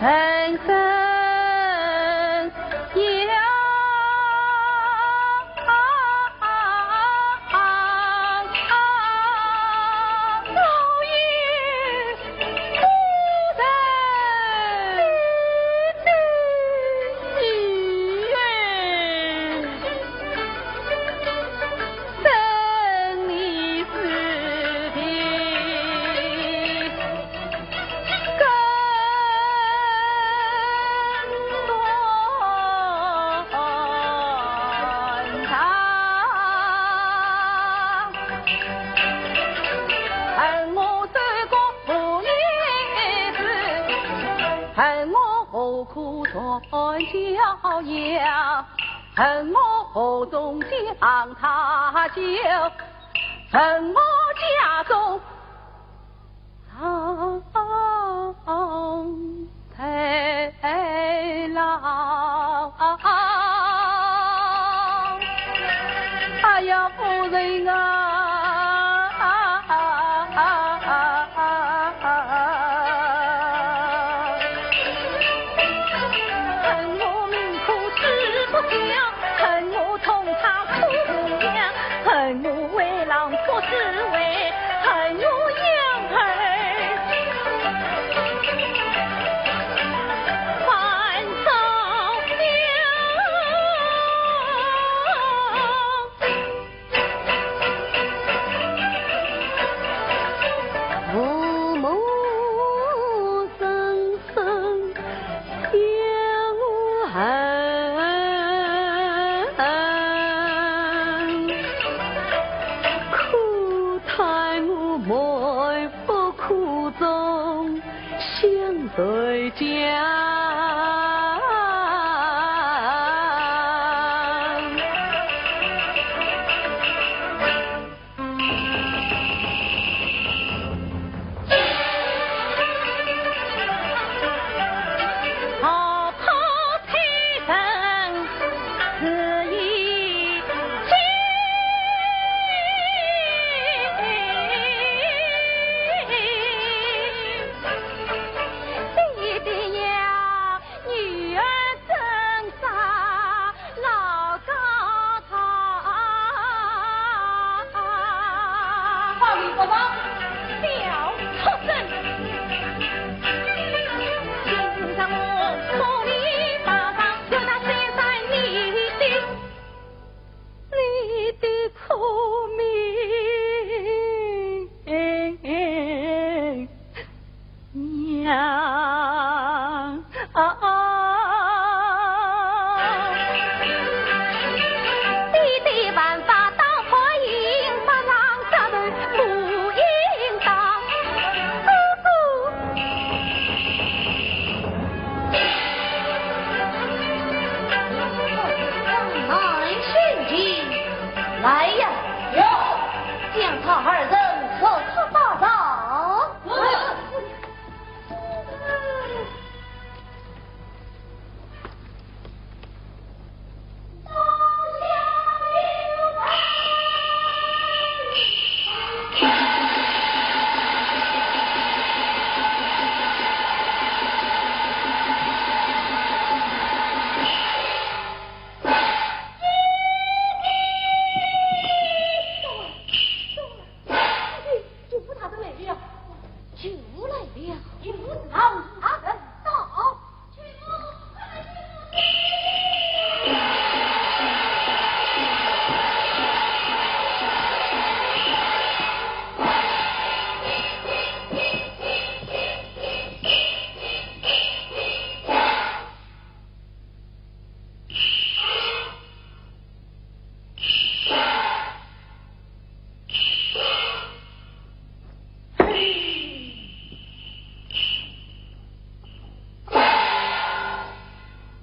人生呀，老也不得。恨我何苦断桥呀？恨我何从将他救？恨我家中太老。哎呀，夫人啊！恨我命苦志不强，恨我通茶苦不香，恨我为郎不知悔，恨我养儿反遭殃。 父母深深相恨，可叹我满腹苦衷相谁讲？ 来呀！有。将他二人捉出大牢。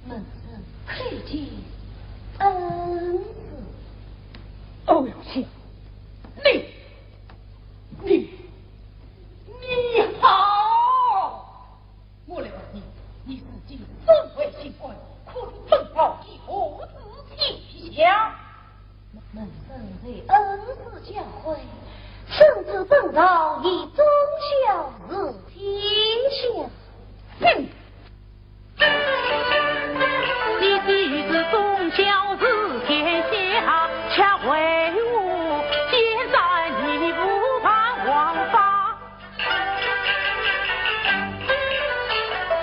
门生叩见恩师。哦哟，你，你，你好！我来问你，你如今身为清官，可曾奉告于父子膝下？门生受恩师教诲，深知本朝以忠孝治天下。哼！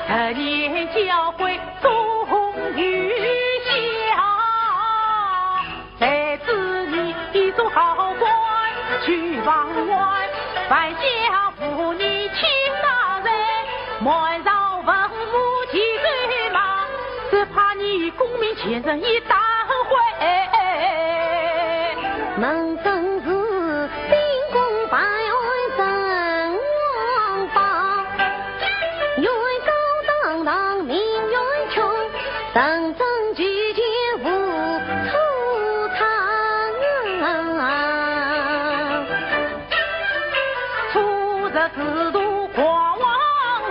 十年交会终于下，才知你一座好官去旁观，犯下无义欺他人，瞒上文武千岁马，只怕你功名前程一旦毁。 门生是进宫拜安成王榜，原告当堂名冤屈，人证俱全无出场。初入仕途，狂妄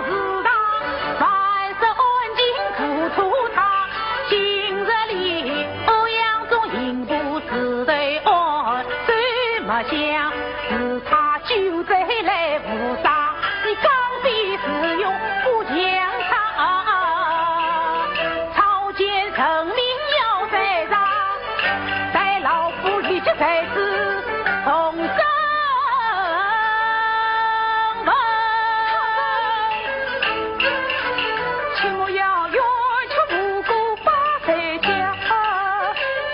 自大，万事安静苦楚他。今日里欧阳中刑部 是对岸谁莫想，是他酒醉来误杀，你刚愎自用不像他。朝见圣明要在上，待老夫立即在此重审。 切莫要冤屈无辜把谁家，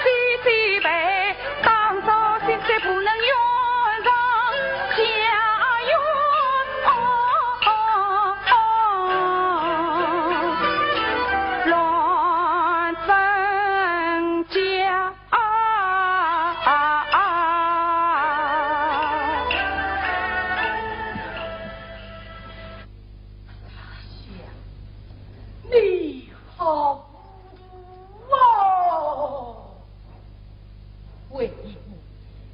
姐姐辈当朝心事不能冤上加冤。乱分家。 啊啊啊！你好哦！为父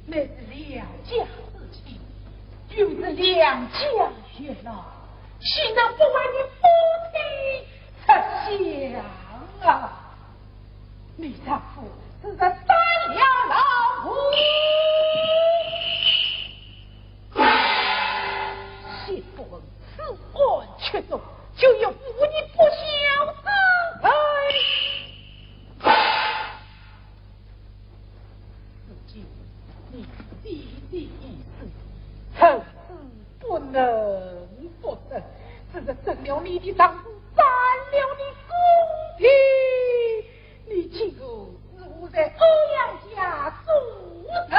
乃是梁家之亲，又是梁家元老，岂能不为你夫妻 着想啊！你丈夫是在打呀老虎。先不问此案曲中，就有无义不孝之人。 如今你姐姐已死，臣子不能不审，只是审了你的丈夫，斩了你公婆，你今后如何在欧阳家做人？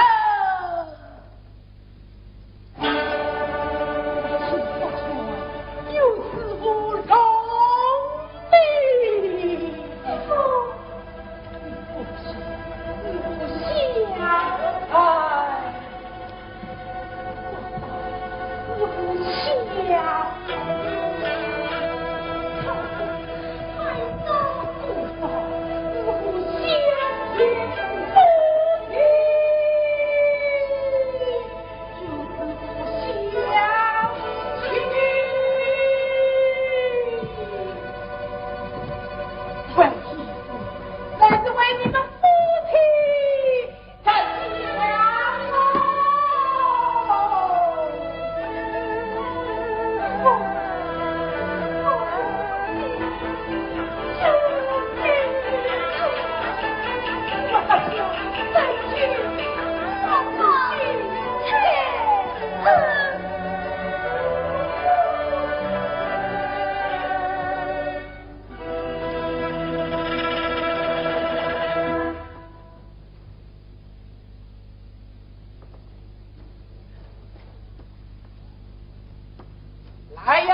来呀！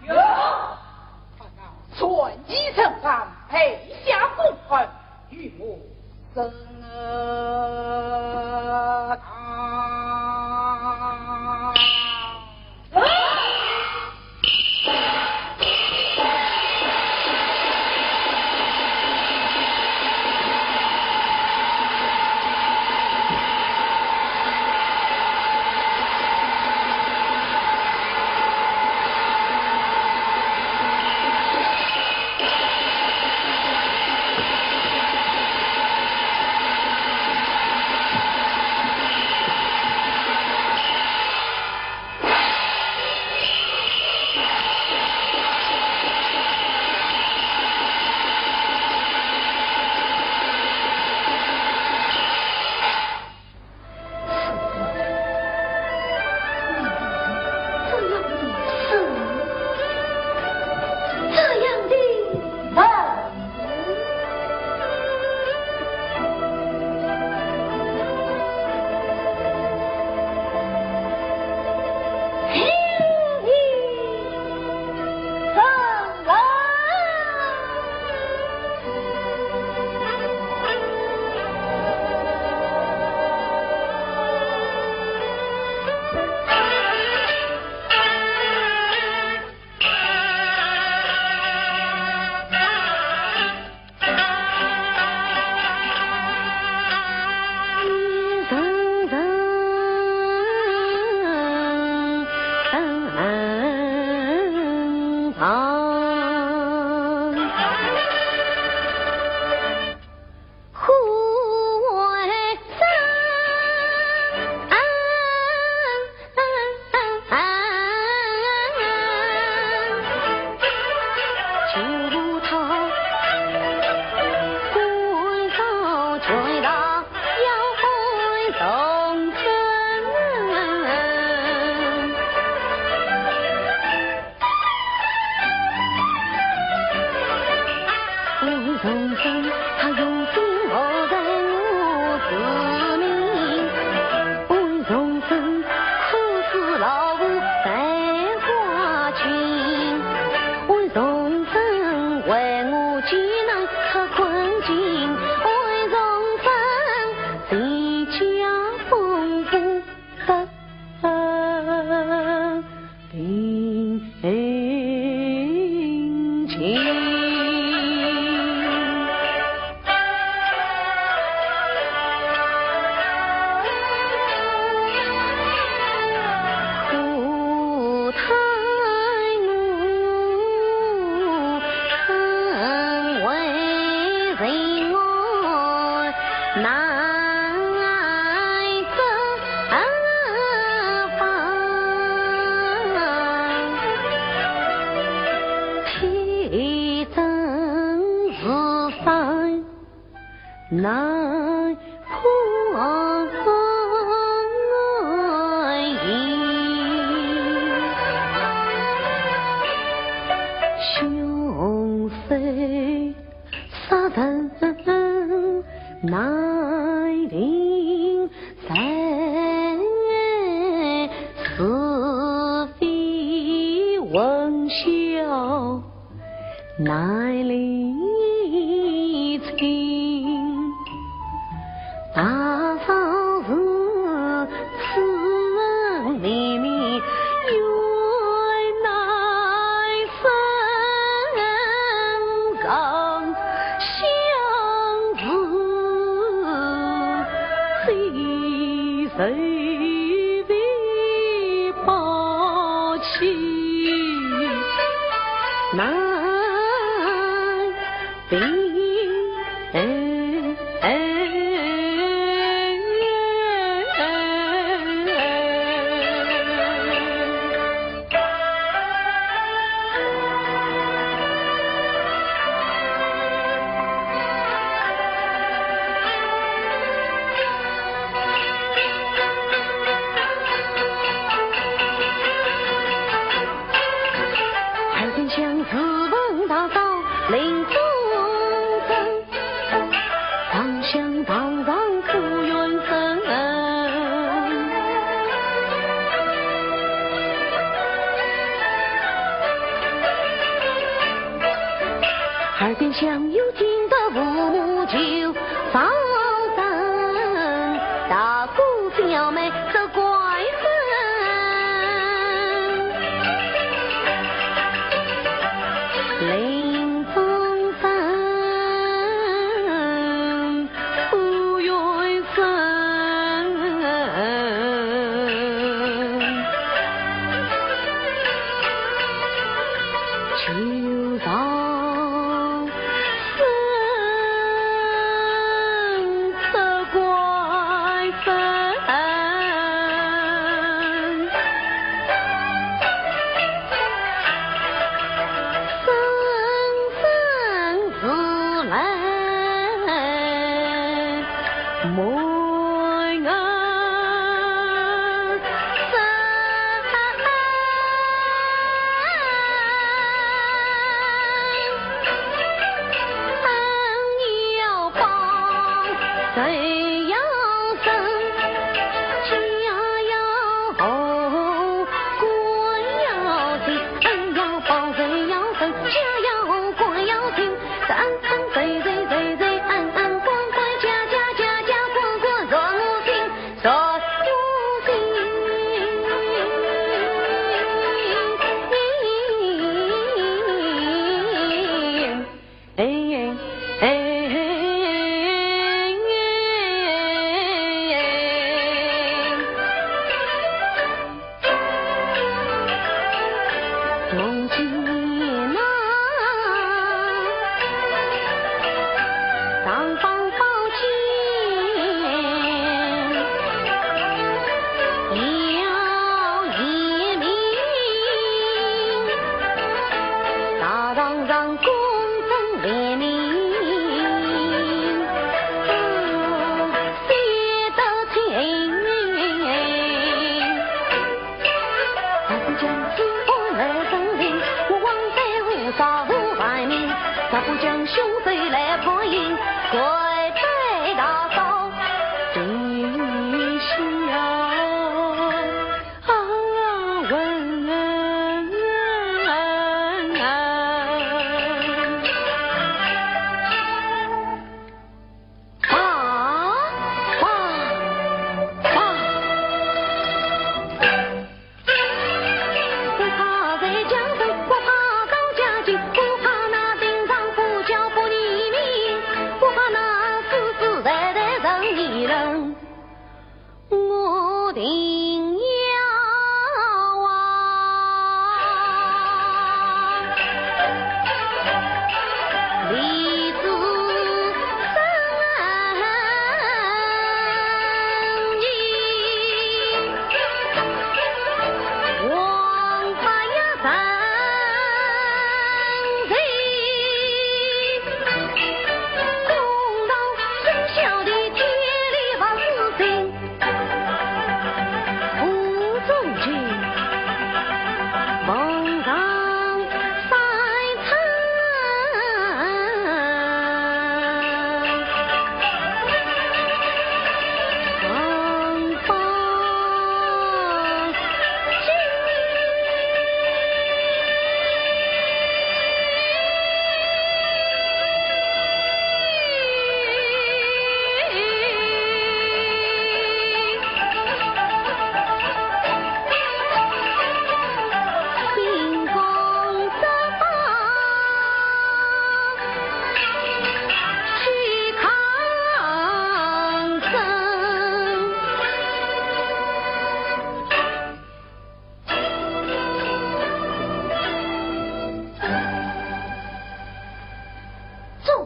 有。传旨呈上，备下公案，与我审案。众生他用心何待我自命，为众生苦事劳苦在花间，为众生为我艰难出困境，为众生谁家风波得平静。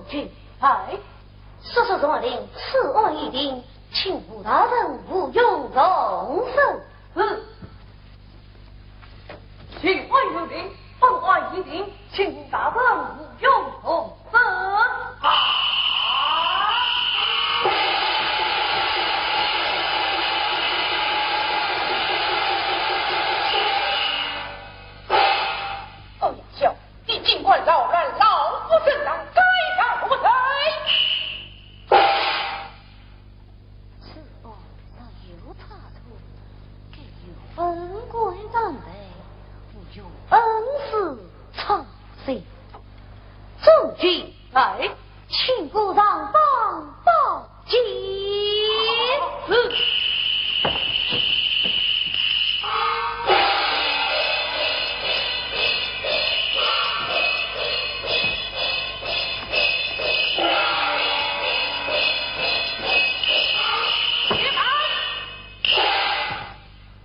请来。说说传令，此案已定，请吴大人无用重审。是。请案有令，本案已定，请吴大人无用重审。啊！哦呀，小 你竟敢扰乱老夫正当，该当何罪？此案若有差错，该由本官担待，勿容恩师操心。众军来，请过上方报 见。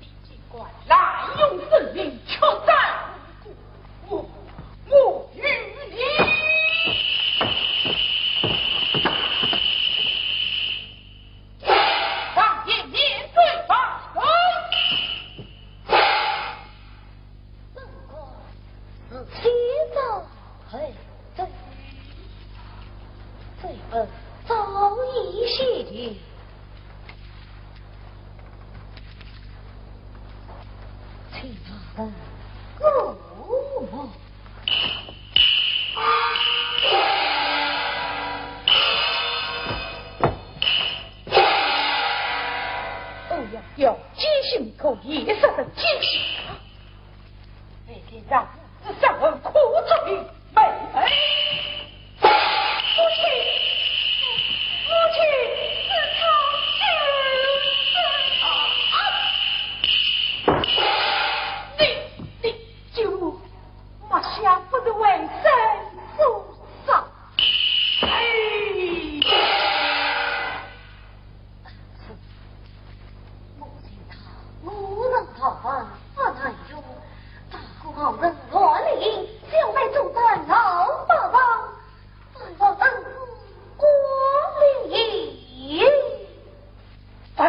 你竟敢滥用职权，强占无辜，我，我与你上殿面对法官。本官是先斩后奏，罪本早已洗清。 请大人过目。哦呀，要奸臣可以杀得奸臣啊！ 你竟然无知，伤害可怜的妹妹。父亲，父亲，是他，是他。你，你救我，末将不是为生所杀。哎！ 我请他，我让他万法难容，大哥好人乱令，小妹主张老八王，万万恩师光临。哎，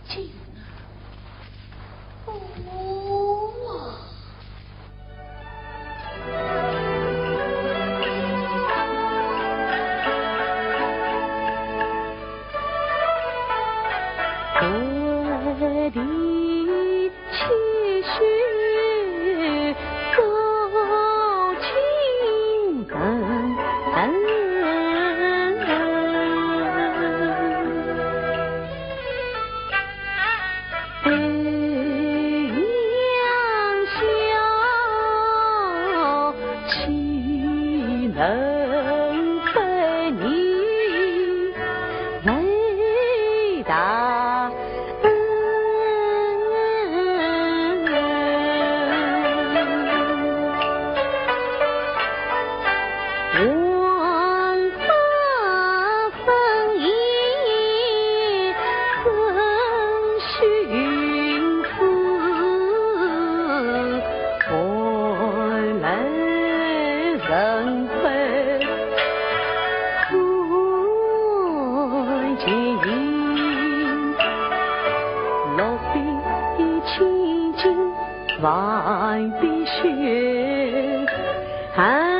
请啊，父啊。